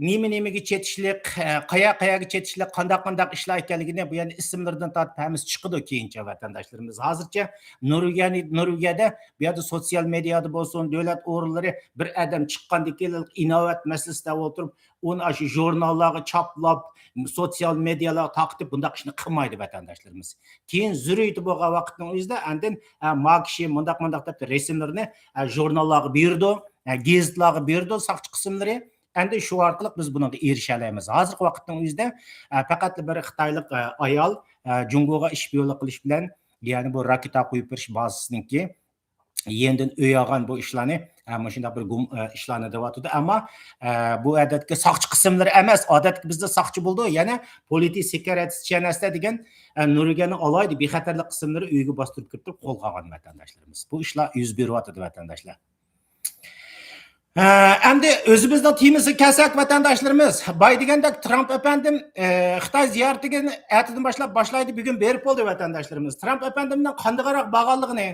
نېمە نېمىگە چېتىشلىق، ئە، قايا قاياغا چېتىشلىق، قانداق قانداق ئىشلار ئىكەنلىكىنى بۇ يەردە ئىسىملىرىدىن تارتىپ ھەممىسى چىقىدۇ كېيىنچە ۋەتەنداشلىرىمىز. ھازىرچە نورۋېگىيەنى، نورۋېگىيەدە بۇ يەردە سوتسىيال مېدىيادا بولسۇن، دۆلەت ئورۇنلىرى بىر ئادەم چىققاندىن كېيىن ئىناۋەت مەسىلىسى دەپ ئولتۇرۇپ، ئۇنى ئاشۇ ژۇرناللارغا چاپلاپ، سوتسىيال مېدىيالارغا تارقىتىپ، بۇنداق ئىشنى قىلمايدۇ ۋەتەنداشلىرىمىز. كېيىن زۆرۈرىيىتى بولغان ۋاقىتنىڭ ئۆزىدە ئاندىن، ئە، ما كىشى مۇنداق، مۇنداق دەپ رەسىملىرىنى، ئە، ژۇرناللارغا بېرىدۇ، ئە، گېزىتلارغا بېرىدۇ، ساقچى قىسىملىرى. ئەندى شۇ ئارقىلىق بىز بۇنىڭغا ئېرىشەلەيمىز. ھازىرقى ۋاقىتنىڭ ئۆزىدە، ئە، پەقەتلا بىر خىتايلىق، ئە، ئايال، ئە، جۇڭگوغا ئىش پىيونلۇق قىلىش بىلەن، يەنى بۇ راكېتا قويۇپ بېرىش بازىسىنىڭكى يېنىدىن ئۆي ئالغان بۇ ئىشلارنى، ئە، مۇشۇنداق بىر گۇم-، ئە، ئىشلارنى دەۋاتىدۇ. ئەمما، ئە، بۇ ئادەتتىكى ساقچى قىسىملىرى ئەمەس، ئادەتتىكى بىزدە ساقچى بولىدۇ، يەنە پولىتسىكرېتشتيەنستە دېگەن، ئە، نورۋېگىيەنىڭ ئالاھىدە بىخەتەرلىك قىسىملىرى ئۆيگە باستۇرۇپ كىرىپ قولغا ئالغان ۋەتەنداشلىرىمىز. بۇ ئىشلار يۈز بېرىۋاتىدۇ ۋەتەنداشلار. ئە، ئەمدى ئۆزىمىزنىڭ تېمىسىغا كەلسەك ۋەتەنداشلىرىمىز، باي دېگەندەك ترامپ ئەپەندىم، ئە، خىتاي زىيارىتىنى ئەتىدىن باشلاپ باشلايدۇ، بۈگۈن بېرىپ بولدى ۋەتەنداشلىرىمىز. ترامپ ئەپەندىمنىڭ قانداقراق بارغانلىقىنى،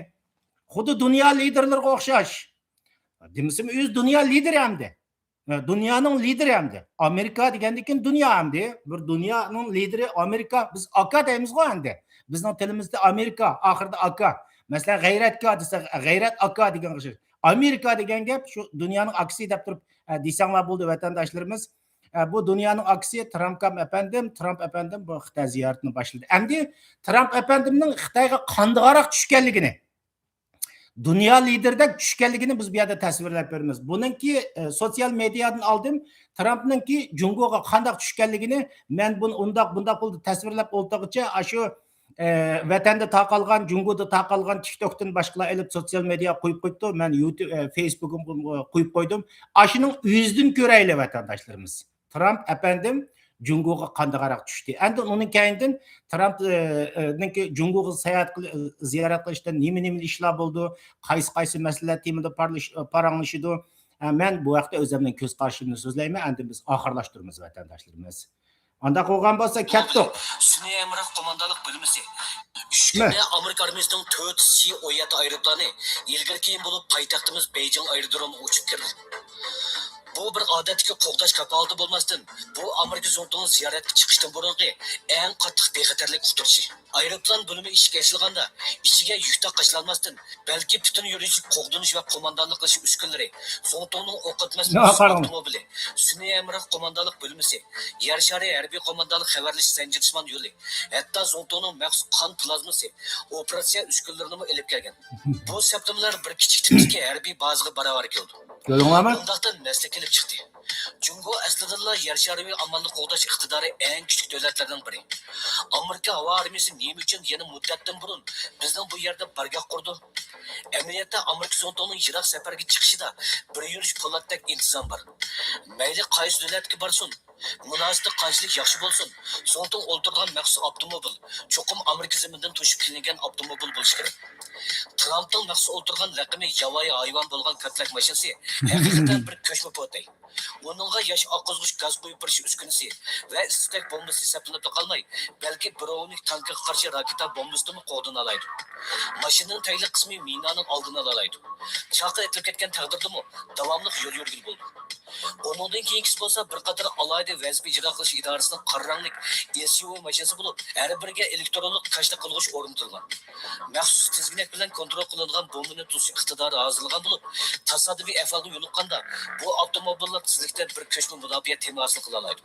خۇددى دۇنيا لىدېرلىرىغا ئوخشاش. دېمىسىمۇ ئۆزى دۇنيا لىدېرى ئەمدى. دۇنيانىڭ لىدېرى ئەمدى. ئامېرىكا دېگەندىن كېيىن دۇنيا ئەمدى. بىر دۇنيانىڭ لىدېرى ئامېرىكا. بىز ئاكا دەيمىزغۇ ئەمدى. بىزنىڭ تىلىمىزدا ئامېرىكا، ئاخىرىدا ئاكا. مەسىلەن، غەيرەتكا دېسە، غەيرەت ئاكا دېگەن ئوخشاش. ئامېرىكا دېگەن گەپ شۇ دۇنيانىڭ ئاكىسى دەپ تۇرۇپ، ئە، دېسەڭلار بولدى ۋەتەنداشلىرىمىز. ئە، بۇ دۇنيانىڭ ئاكىسى ترامپ ئەپەندىم، ترامپ ئەپەندىم بۇ خىتاي زىيارىتىنى باشلىدى. ئەمدى ترامپ ئەپەندىمنىڭ خىتايغا قاندىغاراق چۈشكەنلىكىنى، دۇنيا لىدېرىدەك چۈشكەنلىكىنى بىز بۇ يەردە تەسۋىرلەپ بېرىمىز. بۇنىڭكى، ئە، سوتسىيال مېدىيادىن ئالدىم، ترامپنىڭكى جۇڭگوغا قانداق چۈشكەنلىكىنى مەن بۇنى ئۇنداق، بۇنداق بولدى تەسۋىرلەپ ئولتۇرغۇچە، ئاشۇ، ئە، ۋەتەندە تارقالغان، جۇڭگودا تارقالغان تىكتوكتىن باشقىلار ئېلىپ سوتسىيال مېدىياغا قويۇپ قويۇپتۇ. مەن يۇتۇب، ئە، فېيسبۇكۇمغا قويۇپ قويدۇم. ئاشۇنىڭ ئۆزىدىن كۆرەيلى، ۋەتەنداشلىرىمىز. ترامپ ئەپەندىم جۇڭگوغا قانداقراق چۈشتى؟ ئەندىن ئۇنىڭ كەينىدىن ترامپ، ئە، ئە، نىڭكى جۇڭگوغا ساياھەت قىل-، زىيارەت قىلىشتا نېمە، نېمە ئىشلار بولىدۇ؟ قايسى، قايسى مەسىلىلەر تېمىدا پارلىش-، پاراڭلىشىدۇ؟ ئە، مەن بۇ ھەقتە ئۆزۈمنىڭ كۆز قارىشىمنى سۆزلەيمەن، ئەندىن بىز ئاخىرلاشتۇرىمىز، ۋەتەنداشلىرىمىز. ئانداق بولغان بولسا، كەتتۇق. سۈنئىي ھەمراھ قوماندانلىق بۆلمىسى ئۈچ كۈندە ئامېرىكا ئارمىيىسىنىڭ تۆت سى ئون يەتتە ئايروپىلانى يىلگىرى كېيىن بولۇپ پايتەختىمىز بېيجىڭ ئايرودرومىغا ئۇچۇپ كىردى. بۇ بىر ئادەتتىكى قوغداش كاپالىتى بولماستىن، بۇ ئامېرىكا زۇڭتۇڭى زىيارەتكە چىقىشتىن بۇرۇنقى ئەڭ قاتتىق بىخەتەرلىك ئۇقتۇرۇشى. ئايروپىلان بۆلۈمى ئىشىكى ئېچىلغاندا، ئىچىگە يۈك تاق قاچىلانماستىن، بەلكى پۈتۈن يۈرۈشلۈك قوغدىنىش ۋە قوماندانلىق قىلىش ئۈسكۈنىلىرى، زۇڭتۇڭنىڭ ئوق ئاتماس مەخسۇس ئاپتوموبىلى، سۈنئىي ھەمراھ قوماندانلىق بۆلمىسى، يەر شارى ھەربىي قوماندانلىق خەۋەرلىشىش زەنجىرسىمان يولى، ھەتتا زۇڭتۇڭنىڭ مەخسۇس قان پلازمىسى ئوپېراتسىيە ئۈسكۈنىلىرىنىمۇ ئېلىپ كەلگەن. بۇ سەپلىمىلەر بىر كىچىك تىپتىكى ھەربىي بازىغا باراۋەر كېلىدۇ. كۆردۈڭلارمۇ؟ بۇنداقتا مەسىلە كېلىپ چىقتى. جۇڭگو ئەسلىدىنلا يەر شارىۋى ئامانلىق قوغداش ئىقتىدارى ئەڭ كۈچلۈك دۆلەتلەرنىڭ بىرى. ئامېرىكا ھاۋا ئارمىيىسى نېمە ئۈچۈن يەنە مۇددەتتىن بۇرۇن بىزنىڭ بۇ يەردە بارگاھ قۇردى؟ ئەمەلىيەتتە ئامېرىكا زۇڭتۇڭنىڭ يىراق سەپەرگە چىقىشىدا بىر يۈرۈش پولاتتەك ئىنتىزام بار. مەيلى قايسى دۆلەتكە بارسۇن، مۇناسىۋىتى قانچىلىك ياخشى بولسۇن، زۇڭتۇڭ ئولتۇرىدىغان مەخسۇس ئاپتوموبىل چوقۇم ئامېرىكا زېمىنىدىن توشۇپ كېلىنگەن ئاپتوموبىل بولۇشى كېرەك. ترامپنىڭ مەخسۇس ئولتۇرغان لەقىمى ياۋايى ھايۋان بولغان كادىلاك ماشىنىسى ھەقىقەتەن بىر كۆچمە پوتەي. ئۇنىڭغا ياش ئاققۇزغۇچ گاز قۇيۇپ بېرىش ئۈسكۈنىسى ۋە ئىستەك بومبىسى ھېسابلىنىپلا قالماي، بەلكى بروۋنىك تانكىغا قارشى راكېتا بومبىسىنىمۇ قوغدىنالايدۇ. ماشىنىنىڭ تەگلىك قىسمى مىنانىڭ ئالدىنى ئالالايدۇ. چاقى ئېتىلىپ كەتكەن تەقدىردىمۇ داۋاملىق يول يۈرگىلى بولىدۇ. ئۇنىڭدىن كېيىنكىسى بولسا بىر قاتار ئالاھىدە ۋەزىپە ئىجرا قىلىش ئىدارىسىنىڭ قارا رەڭلىك ئېس يۇ ۋى ماشىنىسى بولۇپ، ھەر بىرىگە ئېلېكترونلۇق كاشتە قىلغۇچ ئورنىتىلغان. مەخسۇس تىزگىنەك بىلەن كونترول قىلىنىدىغان بومبىنى توسۇش ئىقتىدارى ھازىرلىغان بولۇپ، تاسادىپىي ئەھۋالغا يولۇققاندا، بۇ ئاپتوموبىللار تېزلىكتە بىر كۆچمە مۇداپىئە تېمى ھاسىل قىلالايدۇ.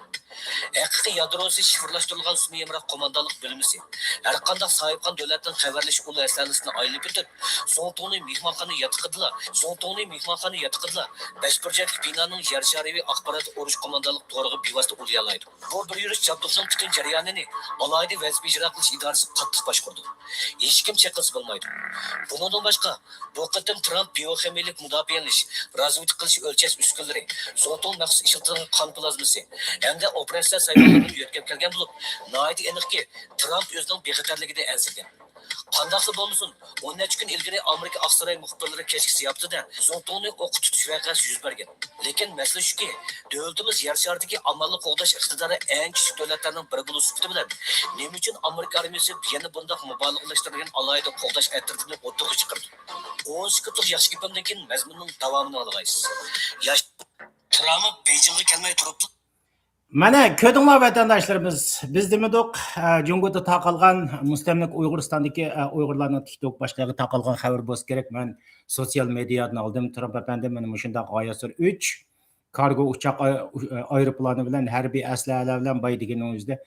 ھەقىقىي يادروسى شىفىرلاشتۇرۇلغان سۈنئىي ھەمراھ قوماندانلىق بۆلمىسى ھەرقانداق ساھىبخان دۆلەتنىڭ خەۋەرلىشىش ئۇل ھەسسىلىسىنى ئايلىنىپ ئۆتۈپ، زۇڭتۇڭنى مېھمانخانا ياتىقىدىلا، زۇڭتۇڭنى مېھمانخانا ياتىقىدىلا بەش بۇرجەكلىك بىنانىڭ يەر شارىۋى ئاخبارات ئۇرۇش قوماندانلىق تورىغا بىۋاسىتە ئۇلىيالايدۇ. بۇ بىر يۈرۈش جابدۇقنىڭ پۈتۈن جەريانىنى ئالاھىدە ۋەزىپە ئىجرا قىلىش ئىدارىسى قاتتىق باشقۇرىدۇ. ھېچكىم چېقىلسا بولمايدۇ. بۇنىڭدىن باشقا، بۇ قېتىم ترامپ بىيوخىمىيىلىك مۇداپىئەلىنىش، رازۋېدكا قىلىش ئۆلچەش ئۈسكۈنىلىرى، زۇڭتۇڭ مەخسۇس ئىشلىتىدىغان قان پلازمىسى ھەمدە ئوپېراتسىيە سايمانلىرىنى يۆتكەپ كەلگەن بولۇپ، ناھايىتى ئېنىقكى، ترامپ ئۆزىنىڭ بىخەتەرلىكىدىن ئەنسىرىگەن. قانداقلا بولمىسۇن، ئون نەچچە كۈن ئىلگىرى ئامېرىكا ئاقساراي مۇخبىرلىرى كەچلىك زىياپىتىدە زۇڭتۇڭنى ئوققا تۇتۇش ۋەقەسى يۈز بەرگەن. لېكىن مەسىلە شۇكى، دۆلىتىمىز يەر شارىدىكى ئامانلىق قوغداش ئىقتىدارى ئەڭ كۈچلۈك دۆلەتلەرنىڭ بىرى بولۇش سۈپىتى بىلەن، نېمە ئۈچۈن ئامېرىكا ئارمىيىسى يەنە بۇنداق مۇبالىغىلەشتۈرۈلگەن ئالاھىدە قوغداش ئەترىتىنى ئوتتۇرىغا چىقىرىدۇ؟ ئون سېكۇنتلۇق ياخشى گېپىمدىن كېيىن مەزمۇننىڭ داۋامىنى ئاڭلىغايسىز. ياش ترامپ بېيجىڭغا كەلمەي تۇرۇپلا. مانا، كۆردۈڭلار، ۋەتەنداشلىرىمىز. بىز دېمىدۇق، ئە، جۇڭگودا تارقالغان مۇستەملىكە ئۇيغۇرىستاندىكى، ئە، ئۇيغۇرلارنىڭ تىك توك باشقا يەرگە تارقالغان خەۋىرى بولسا كېرەك. مەن سوتسىيال مېدىيادىن ئالدىم، ترامپ ئەپەندى مانا مۇشۇنداق غايەت زور ئۈچ كارگو ئۇچاق، ئاي-، ئۇ-، ئايروپىلانى بىلەن ھەربىي ئەسلىھەلەر بىلەن باي دېگىنىڭ ئۆزىدە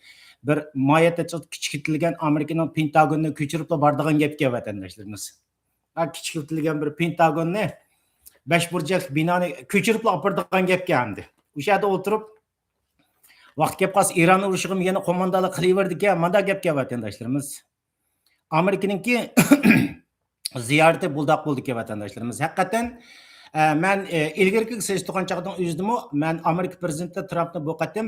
بىر ماھىيەتتە كىچىكىتىلگەن ئامېرىكىنىڭ پېنتاگونىنى كۆچۈرۈپلا بارىدىغان گەپكەن، ۋەتەنداشلىرىمىز. ھە، كىچىكىتىلگەن بىر پېنتاگوننى، بەش بۇرجەكلىك بىنانى كۆچۈرۈپلا ئاپىرىدىغان گەپكەن ئەمدى. ئۇ يەردە ئولتۇرۇپ، ۋاقتى كەپ قالسا ئىران ئۇرۇشىغىمۇ يەنە قوماندانلىق قىلىۋېرىدىكەن، مانداق گەپكەن، ۋەتەنداشلىرىمىز. ئامېرىكىنىڭكى زىيارىتى بۇنداق بولدىكەن، ۋەتەنداشلىرىمىز. ھەقىقەتەن، ئە، مەن، ئە، ئىلگىرىكىگە سېلىشتۇرغان چاغدىڭ ئۆزىدىمۇ مەن ئامېرىكا پىرېزىدېنتى ترامپنى بۇ قېتىم،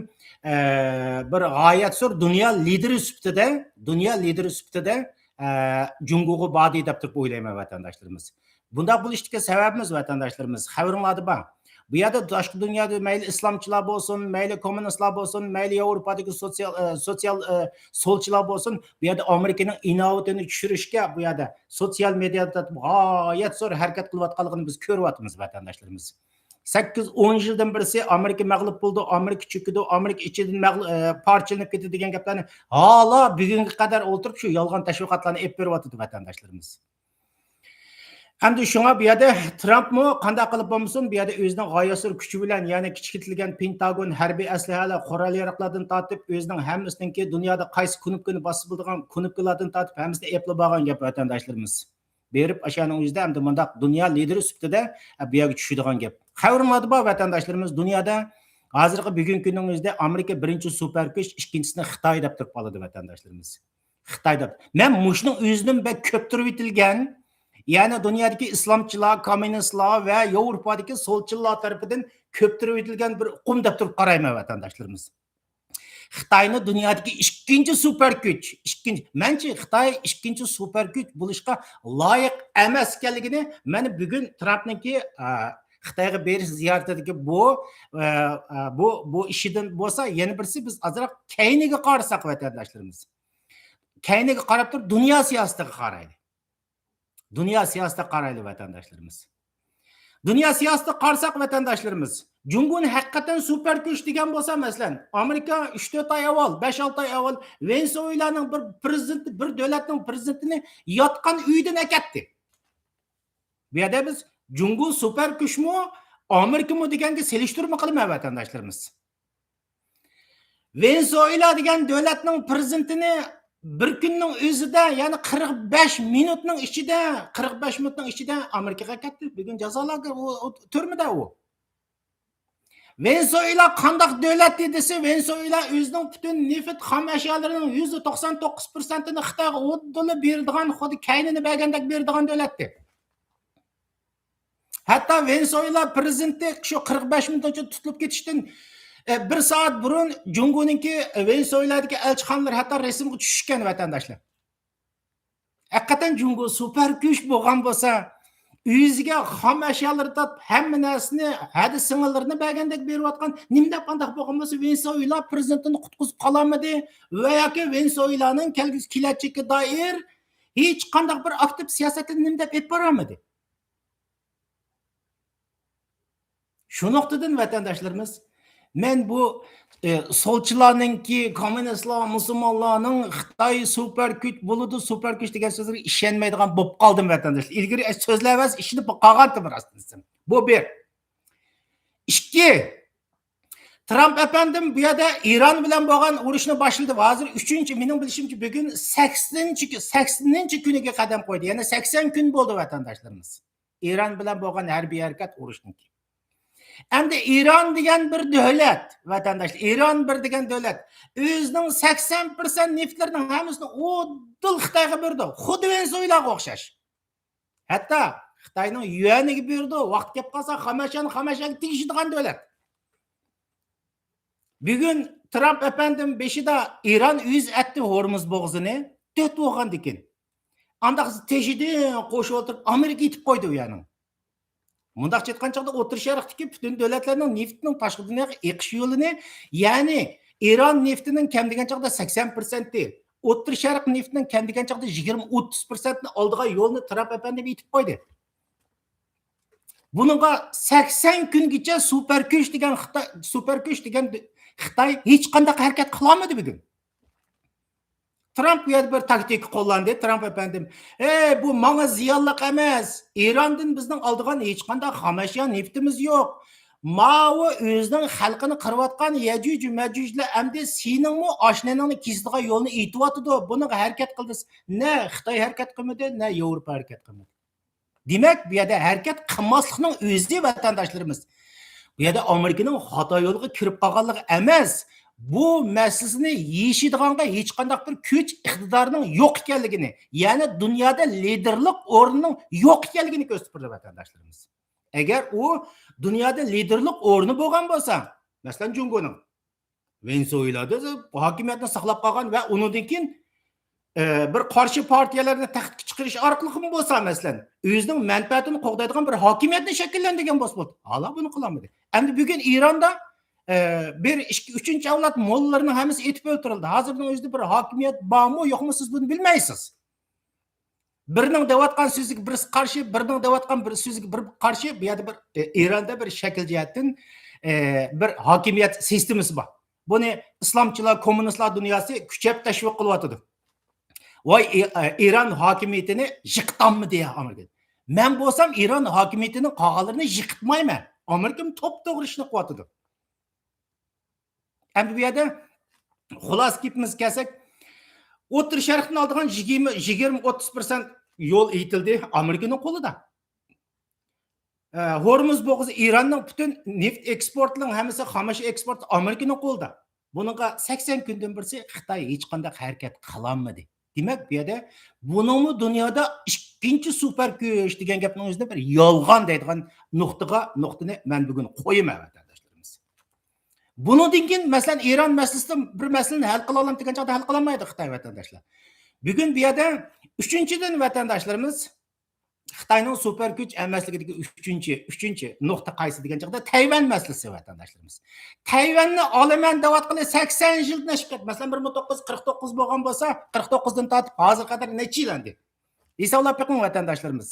ئە، بىر غايەت زور دۇنيا لىدىرى سۈپىتىدە، دۇنيا لىدىرى سۈپىتىدە، ئە، جۇڭگوغا باردى دەپ تۇرۇپ ئويلايمەن، ۋەتەنداشلىرىمىز. بۇنداق بولۇشتىكى سەۋەبىمىز، ۋەتەنداشلىرىمىز، خەۋىرىڭلاردا بار. بۇ يەردە تاشقى دۇنيادا مەيلى ئىسلامچىلار بولسۇن، مەيلى كوممۇنىستلار بولسۇن، مەيلى ياۋروپادىكى سوتسىيال، ئە، سوتسىيال، ئە، سولچىلار بولسۇن، بۇ يەردە ئامېرىكىنىڭ ئىناۋىتىنى چۈشۈرۈشكە، بۇ يەردە سوتسىيال مېدىيادا تارتىپ غايەت زور ھەرىكەت قىلىۋاتقانلىقىنى بىز كۆرۈۋاتىمىز، ۋەتەنداشلىرىمىز. سەككىز، ئون يىلدىن بىرسى ئامېرىكا مەغلۇپ بولىدۇ، ئامېرىكا چۆكىدۇ، ئامېرىكا ئىچىدىن مەغلۇ-، ئە، پارچىلىنىپ كېتىدۇ دېگەن گەپلەرنى ھالا بۈگۈنگە قەدەر ئولتۇرۇپ شۇ يالغان تەشۋىقاتلارنى ئېلىپ بېرىۋاتىدۇ، ۋەتەنداشلىرىمىز. ئەمدى شۇڭا بۇ يەردە ترامپمۇ قانداق قىلىپ بولمىسۇن، بۇ يەردە ئۆزىنىڭ غايەت زور كۈچى بىلەن، يەنى كىچىكىتىلگەن پېنتاگون، ھەربىي ئەسلىھەلەر، قورال ياراقلاردىن تارتىپ، ئۆزىنىڭ ھەممىسىنىڭكى دۇنيادا قايسى كۇنۇپكىنى باسسا بولىدىغان كۇنۇپكىلاردىن تارتىپ ھەممىسىنى ئېلىپلا بارغان گەپ، ۋەتەنداشلىرىمىز. بېرىپ ئاشۇنىڭ ئۆزىدە ئەمدى مۇنداق دۇنيا لىدىرى سۈپىتىدە، ئە، بۇ يەرگە چۈشىدىغان گەپ. خەۋىرىڭلاردا بار، ۋەتەنداشلىرىمىز، دۇنيادا ھازىرقى بۈگۈنكى كۈننىڭ ئۆزىدە ئامېرىكا بىرىنچى سۇپەر كۈچ، ئىككىنچىسىنى خىتاي دەپ تۇرۇپ قالىدۇ، ۋەتەنداشلىرىمىز. خىتاي دەپ. مەن مۇشۇنىڭ ئۆزىدىن بەك كۆپتۈرۈۋېتىلگەن، يەنى دۇنيادىكى ئىسلامچىلار، كوممۇنىستلار ۋە ياۋروپادىكى سولچىلار تەرىپىدىن كۆپتۈرۈۋېتىلگەن بىر ئۇقۇم دەپ تۇرۇپ قارايمەن، ۋەتەنداشلىرىمىز. خىتاينى دۇنيادىكى ئىككىنچى سۇپەر كۈچ، ئىككىنچى، مەنچە خىتاي ئىككىنچى سۇپەر كۈچ بولۇشقا لايىق ئەمەس ئىكەنلىكىنى مانا بۈگۈن ترامپنىڭكى، ئا، خىتايغا بېرىش زىيارىتىدىكى بۇ، ئا، ئا، بۇ، بۇ ئىشىدىن بولسا، يەنە بىرسى بىز ئازراق كەينىگە قارىساق، ۋەتەنداشلىرىمىز. كەينىگە قاراپ تۇرۇپ، دۇنيا سىياسىتىگە قارايلى. دۇنيا سىياسىتىگە قارايلى، ۋەتەنداشلىرىمىز. دۇنيا سىياسىتىگە قارىساق، ۋەتەنداشلىرىمىز، جۇڭگونى ھەقىقەتەن سۇپەر كۈچ دېگەن بولسا، مەسىلەن، ئامېرىكا ئۈچ تۆت ئاي ئاۋۋال، بەش ئالتە ئاي ئاۋۋال ۋېنېزۇېلانىڭ بىر پرېزىدېنتى، بىر دۆلەتنىڭ پرېزىدېنتىنى ياتقان ئۆيىدىن ئەكەتتى. بۇ يەردە بىز جۇڭگو سۇپەر كۈچمۇ، ئامېرىكىمۇ دېگەنگە سېلىشتۇرما قىلىمەن، ۋەتەنداشلىرىمىز. ۋېنېزۇېلا دېگەن دۆلەتنىڭ پرېزىدېنتىنى بىر كۈننىڭ ئۆزىدە، يەنى قىرىق بەش مىنۇتنىڭ ئىچىدە، قىرىق بەش مىنۇتنىڭ ئىچىدە ئامېرىكىغا كەتتى. بۈگۈن جازا لاگېر، ئۇ، ئۇ تۈرمىدە ئۇ. ۋېنېزۇېلا قانداق دۆلەت دېسە، ۋېنېزۇېلا ئۆزىنىڭ پۈتۈن نېفىت خام ئەشيالىرىنىڭ يۈزدە توقسان توققۇز پىرسەنتىنى خىتايغا ئۇدۇللا بېرىدىغان، خۇددى كەينىنى بەرگەندەك بېرىدىغان دۆلەتتى. ھەتتا ۋېنېزۇېلا پرېزىدېنتى شۇ قىرىق بەش مىنۇت ئىچىدە تۇتۇلۇپ كېتىشتىن، ئە، بىر سائەت بۇرۇن جۇڭگونىڭكى، ئە، ۋېنېزۇېلادىكى ئەلچىخانىلىرى ھەتتا رەسىمگە چۈشكەن، ۋەتەنداشلار. ھەقىقەتەن جۇڭگو سۇپەر كۈچ بولغان بولسا، ئۆزىگە خام ئەشيالىرى تاپ، ھەممە نەرسىنى، ھەدە سىڭىللىرىنى بەرگەندەك بېرىۋاتقان، نېمە دەپ ئانداق بولغان بولسا، ۋېنېزۇېلا پرېزىدېنتىنى قۇتقۇزۇپ قالالمىدى ۋە ياكى ۋېنېزۇېلانىڭ كەلگۈسى كېلەچەككە دائىر ھېچقانداق بىر ئاكتىپ سىياسەتنى نېمە دەپ ئېلىپ بارالمىدى؟ شۇ نۇقتىدىن، ۋەتەنداشلىرىمىز، مەن بۇ، ئە، سولچىلارنىڭكى، كوممۇنىستلار، مۇسۇلمانلارنىڭ خىتاي سۇپەر كۈچ بولىدۇ، سۇپەر كۈچ دېگەن سۆزلىرىگە ئىشەنمەيدىغان بولۇپ قالدىم، ۋەتەنداشلار. ئىلگىرى سۆزلەۋەرسە ئىشىنىپ قالغانتىم، راستىنى دېسەم. بۇ بىر. ئىككى، ترامپ ئەپەندىم بۇ يەردە ئىران بىلەن بولغان ئۇرۇشنى باشلىدى. ھازىر ئۈچىنچى، مېنىڭ بىلىشىمچە، بۈگۈن سەكسىنىنچى، سەكسىنىنچى كۈنىگە قەدەم قويدى. يەنە سەكسەن كۈن بولدى، ۋەتەنداشلىرىمىز. ئىران بىلەن بولغان ھەربىي ھەرىكەت ئۇرۇشنىڭكى. ئەمدى ئىران دېگەن بىر دۆلەت، ۋەتەنداشلار، ئىران بىر دېگەن دۆلەت ئۆزىنىڭ سەكسەن پىرسەنت نېفىتلىرىنىڭ ھەممىسىنى ئۇدۇل خىتايغا بېرىدۇ. خۇددى ۋېنېزۇېلاغا ئوخشاش. ھەتتا خىتاينىڭ يۈەنىگە بېرىدۇ. ۋاقتى كەپ قالسا، خامەشيانى خامەشياغا تېگىشىدىغان دۆلەت. بۈگۈن ترامپ ئەپەندىم بېشىدا ئىران ئۆزى ئەتتى ھورمۇز بوغۇزىنى، تۆت بولغاندىكىن. ئانداق تېشىدىن قوشۇۋاتىرىپ، ئامېرىكا ئېتىپ قويدى ئۇ يەرنىڭ. مۇنداقچە ئېيتقان چاغدا، ئوتتۇرا شەرقتىكى پۈتۈن دۆلەتلەرنىڭ نېفىتىنىڭ تاشقى دۇنياغا ئېقىش يولىنى، يەنى ئىران نېفىتىنىڭ كەم دېگەن چاغدا سەكسەن پىرسەنتى، ئوتتۇرا شەرق نېفىتىنىڭ كەم دېگەن چاغدا يىگىرمە، ئوتتۇز پىرسەنتنى ئالىدىغان يولنى ترامپ ئەپەندىم ئېتىپ قويدى. بۇنىڭغا سەكسەن كۈنگىچە سۇپەر كۈچ دېگەن خىتاي، سۇپەر كۈچ دېگەن خىتاي ھېچقانداق ھەرىكەت قىلالمىدى بۈگۈن. ترامپ بۇ يەردە بىر تاكتىكا قوللاندى. ترامپ ئەپەندىم، ئەي، بۇ ماڭا زىيانلىق ئەمەس. ئىراندىن بىزنىڭ ئالىدىغان ھېچقانداق خاماشيا نېفىتىمىز يوق. ماۋۇ ئۆزىنىڭ خەلقىنى قىرىۋاتقان يەجۈج مەجۈجلەر ئەمدى سېنىڭمۇ ئاشنىنىڭنى كېسىدىغان يولنى ئېيتىۋاتىدۇ. بۇنىڭغا ھەرىكەت قىل دېسە، نە خىتاي ھەرىكەت قىلمىدى، نە ياۋروپا ھەرىكەت قىلمىدى. دېمەك، بۇ يەردە ھەرىكەت قىلماسلىقنىڭ ئۆزى، ۋەتەنداشلىرىمىز، بۇ يەردە ئامېرىكىنىڭ خاتا يولغا كىرىپ قالغانلىقى ئەمەس، بۇ مەسىلىنى يېشىدىغانغا ھېچقانداق بىر كۈچ ئىقتىدارنىڭ يوق ئىكەنلىكىنى، يەنى دۇنيادا لىدېرلىق ئورنىنىڭ يوق ئىكەنلىكىنى كۆرسىتىپ بېرىدۇ، ۋەتەنداشلىرىمىز. ئەگەر ئۇ دۇنيادا لىدېرلىق ئورنى بولغان بولسا، مەسىلەن، جۇڭگونىڭ، ۋېنېزۇېلادا ھاكىمىيەتنى ساقلاپ قالغان ۋە ئۇنىڭدىن كېيىن، ئە، بىر قارشى پارتىيەلەرنى تەختكە چىقىرىش ئارقىلىقمۇ بولسا، مەسىلەن، ئۆزىنىڭ مەنپەئەتىنى قوغدايدىغان بىر ھاكىمىيەتنى شەكىللەندۈرگەن بولسا بولدى. ھالا بۇنى قىلالمىدى. ئەمدى بۈگۈن ئىراندا، ئە، بىر، ئىككى، ئۈچىنچى ئەۋلاد موللىلىرىنىڭ ھەممىسى ئېتىپ ئۆلتۈرۈلدى. ھازىرنىڭ ئۆزىدە بىر ھاكىمىيەت بارمۇ، يوقمۇ، سىز بۇنى بىلمەيسىز. بىرىنىڭ دەۋاتقان سۆزىگە بىرسى قارشى، بىرىنىڭ دەۋاتقان بىر سۆزىگە بىر قارشى. بۇ يەردە بىر، ئە، ئىراندا بىر شەكىل جەھەتتىن، ئە، بىر ھاكىمىيەت سىستېمىسى بار. بۇنى ئىسلامچىلار، كوممۇنىستلار دۇنياسى كۈچەپ تەشۋىق قىلىۋاتىدۇ. ۋاي، ئى-، ئە، ئىران ھاكىمىيىتىنى يىقىتالمىدى ئامېرىكا. مەن بولسام ئىران ھاكىمىيىتىنىڭ قالغانلىرىنى يىقىتمايمەن. ئامېرىكىمۇ توپتوغرا ئىشنى قىلىۋاتىدۇ. ئەمدى بۇ يەردە خۇلاسە گېپىمىزگە كەلسەك، ئوتتۇرا شەرقتىن ئالىدىغان يىگىرمە، يىگىرمە، ئوتتۇز پىرسەنت يول ئېيتىلدى ئامېرىكىنىڭ قولىدا. ئە، ھورمۇز بوغۇزى، ئىراننىڭ پۈتۈن نېفىت ئېكسپورتىنىڭ ھەممىسى، خاماشيا ئېكسپورتى ئامېرىكىنىڭ قولىدا. بۇنىڭغا سەكسەن كۈندىن بىرسى خىتاي ھېچقانداق ھەرىكەت قىلالمىدى. دېمەك، بۇ يەردە بۇنىڭمۇ دۇنيادا ئىككىنچى سۇپەر كۈچ دېگەن گەپنىڭ ئۆزىدە بىر يالغان دەيدىغان نۇقتىغا، نۇقتىنى مەن بۈگۈن قويىمەن، ۋەتەنداشلىرىمىز. بۇنىڭدىن كېيىن، مەسىلەن، ئىران مەسىلىسىدە بىر مەسىلىنى ھەل قىلالام دېگەن چاغدا ھەل قىلالمايدۇ خىتاي، ۋەتەنداشلار. بۈگۈن بۇ يەردە ئۈچىنچىدىن، ۋەتەنداشلىرىمىز، خىتاينىڭ سۇپەر كۈچ ئەمەسلىكىدىكى ئۈچىنچى، ئۈچىنچى نۇقتا قايسى دېگەن چاغدا تەيۋەن مەسىلىسى، ۋەتەنداشلىرىمىز. تەيۋەننى ئالىمەن دەۋاتقىلى سەكسەن يىلدىن ئېشىپ كەتتى. مەسىلەن، بىر مىڭ توققۇز يۈز قىرىق توققۇز بولغان بولسا، قىرىق توققۇزدىن تارتىپ ھازىرغا قەدەر نەچچە يىل ئەمدى؟ ھېسابلاپ بېقىڭ، ۋەتەنداشلىرىمىز.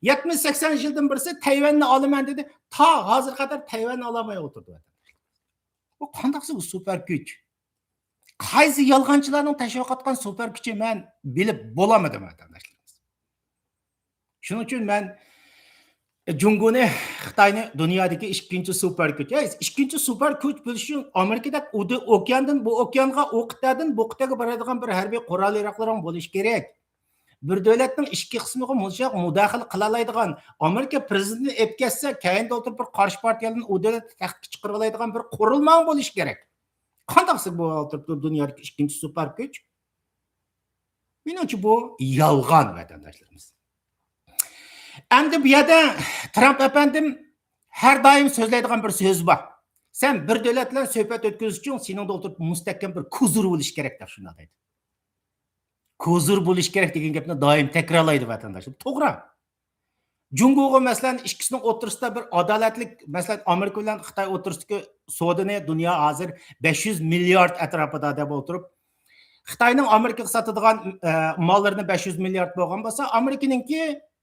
يەتمىش سەكسەن يىلدىن بىرسى تەيۋەننى ئالىمەن دېدى. تا ھازىرغا قەدەر تەيۋەننى ئالالماي ئولتۇردى، ۋەتەنداشلار. بۇ قانداقسى بۇ سۇپەر كۈچ؟ قايسى يالغانچىلارنىڭ تەشۋىق قىلغان سۇپەر كۈچى مەن بىلىپ بولالمىدىم، ۋەتەنداشلىرىمىز. شۇنىڭ ئۈچۈن مەن جۇڭگونى، خىتاينى دۇنيادىكى ئىككىنچى سۇپەر كۈچ، يا، ئىككىنچى سۇپەر كۈچ بولۇش ئۈچۈن ئامېرىكىدەك ئۇ دە-، ئوكياندىن بۇ ئوكيانغا، ئۇ قىتئەدىن بۇ قىتئەگە بارىدىغان بىر ھەربىي قورال ياراغلىرىڭ بولۇشى كېرەك. بىر دۆلەتنىڭ ئىچكى قىسمىغا مۇنچىلىك مۇداخىلە قىلالايدىغان، ئامېرىكا پرېزىدېنتىنى ئېلىپ كەتسە، كەينىدە ئولتۇرۇپ بىر قارشى پارتىيەدىن ئۇ دۆلەتنى تەختكە چىقىرىۋالايدىغان بىر قۇرۇلماڭ بولۇشى كېرەك. قانداقسى بولۇپ تۇرۇپتۇ دۇنيادىكى ئىككىنچى سۇپەر كۈچ؟ مېنىڭچە بۇ يالغان، ۋەتەنداشلىرىمىز. ئەمدى بۇ يەردە ترامپ ئەپەندىم ھەر دائىم سۆزلەيدىغان بىر سۆزى بار. سەن بىر دۆلەت بىلەن سۆھبەت ئۆتكۈزۈش ئۈچۈن سېنىڭدە ئولتۇرۇپ مۇستەھكەم بىر كوزۇر بولۇش كېرەك دەپ شۇنداق دەيدۇ. كوزۇر بولۇش كېرەك دېگەن گەپنى دائىم تەكرارلايدۇ ۋەتەنداشلار. توغرا. جۇڭگوغا، مەسىلەن، ئىككىسىنىڭ ئوتتۇرىسىدا بىر ئادالەتلىك، مەسىلەن، ئامېرىكا بىلەن خىتاي ئوتتۇرىسىدىكى سودىنى دۇنيا ھازىر بەش يۈز مىليارد ئەتراپىدا دەپ ئولتۇرۇپ، خىتاينىڭ ئامېرىكىغا ساتىدىغان، ئە، ماللىرىنى بەش يۈز مىليارد بولغان بولسا، ئامېرىكىنىڭكى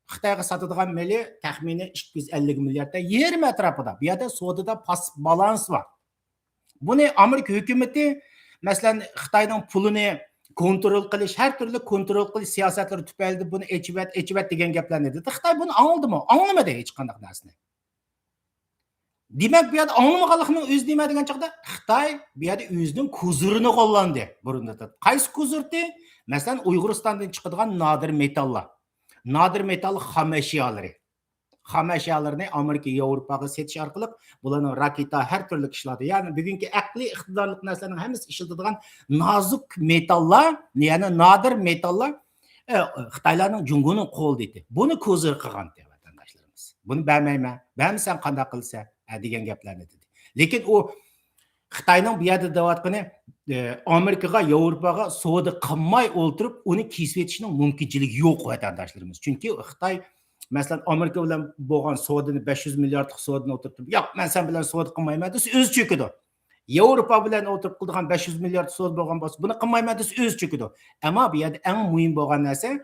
خىتايغا ساتىدىغان مېلى تەخمىنىي ئىككى يۈز ئەللىك مىليارد، يېرىم ئەتراپىدا. بۇ يەردە سودىدا پاس بالانس بار. بۇنى ئامېرىكا ھۆكۈمىتى، مەسىلەن، خىتاينىڭ پۇلىنى كونترول قىلىش، ھەر تۈرلۈك كونترول قىلىش سىياسەتلىرى تۈپەيلىدىن بۇنى ئېچىۋەت، ئېچىۋەت دېگەن گەپلەرنى دېدى. خىتاي بۇنى ئاڭلىدىمۇ؟ ئاڭلىمىدى ھېچقانداق نەرسىنى. دېمەك، بۇ يەردە ئاڭلىمىغانلىقنىڭ ئۆزى نېمە دېگەن چاغدا، خىتاي بۇ يەردە ئۆزىنىڭ كوزۇرىنى قوللاندى. بۇرۇندا قايسى كوزۇرتى؟ مەسىلەن، ئۇيغۇرىستاندىن چىقىدىغان نادىر مېتاللار. نادىر مېتال خام ئەشيالىرى. خام ئەشيالىرىنى ئامېرىكا، ياۋروپاغا سېتىش ئارقىلىق بۇلارنىڭ راكېتا، ھەر تۈرلۈك ئىشلاردا، يەنى بۈگۈنكى ئەقلىي ئىقتىدارلىق نەرسىلەرنىڭ ھەممىسى ئىشلىتىدىغان نازۇك مېتاللار، يەنى نادىر مېتاللار، ئە، خىتايلارنىڭ جۇڭگونىڭ قولىدا ئىدى. بۇنى كوزۇر قىلغانتى ۋەتەنداشلىرىمىز. بۇنى بەرمەيمەن، بەرمىسەڭ قانداق قىلىسەن، ھە، دېگەن گەپلەرنى دېدى. لېكىن ئۇ خىتاينىڭ بۇ يەردە دەۋاتقىنى، ئە، ئامېرىكىغا، ياۋروپاغا سودا قىلماي ئولتۇرۇپ، ئۇنى كېسىۋېتىشنىڭ مۇمكىنچىلىكى يوق، ۋەتەنداشلىرىمىز. چۈنكى خىتاي، مەسىلەن، ئامېرىكا بىلەن بولغان سودىنى، بەش يۈز مىلياردلىق سودىنى ئولتۇرتۇپ، ياق، مەن سەن بىلەن سودا قىلمايمەن دېسە، ئۆزى چۆكىدۇ. ياۋروپا بىلەن ئولتۇرۇپ قىلىدىغان بەش يۈز مىليارد سودا بولغان بولسا، بۇنى قىلمايمەن دېسە، ئۆزى چۆكىدۇ. ئەمما بۇ يەردە ئەڭ مۇھىم بولغان نەرسە،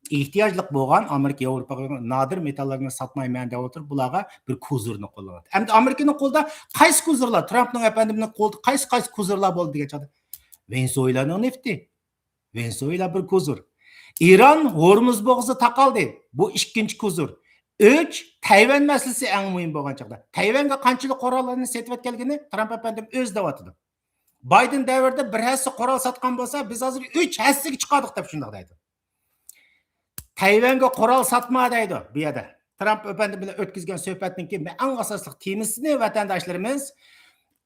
ئېھتىياجلىق بولغان ئامېرىكا، ياۋروپاغا نادىر مېتاللارنى ساتمايمەن دەپ ئولتۇرۇپ، بۇلارغا بىر كوزۇرنى قوللىنىۋاتىدۇ. ئەمدى ئامېرىكىنىڭ قولىدا قايسى كوزۇرلار، ترامپنىڭ ئەپەندىمنىڭ قولىدا قايسى، قايسى كوزۇرلار بولدى دېگەن چاغدا، ۋېنېزۇېلانىڭ نېفىتى. ۋېنېزۇېلا بىر كوزۇر. ئىران ھورمۇز بوغۇزى تاقالدى. بۇ ئىككىنچى كوزۇر. ئۈچ، تەيۋەن مەسىلىسى ئەڭ مۇھىم بولغان چاغدا. تەيۋەنگە قانچىلىك قوراللارنى سېتىۋەتكەنلىكىنى ترامپ ئەپەندىم ئۆزى دەۋاتىدۇ. بايدېن دەۋرىدە بىر ھەسسە قورال ساتقان بولسا، بىز ھازىر ئۈچ ھەسسىگە چىقاردۇق دەپ شۇنداق دەيدۇ. تەيۋەنگە قورال ساتما دەيدۇ بۇ يەردە. ترامپ ئەپەندى بىلەن ئۆتكۈزگەن سۆھبەتنىڭكى ئەڭ ئاساسلىق تېمىسىنى ۋەتەنداشلىرىمىز،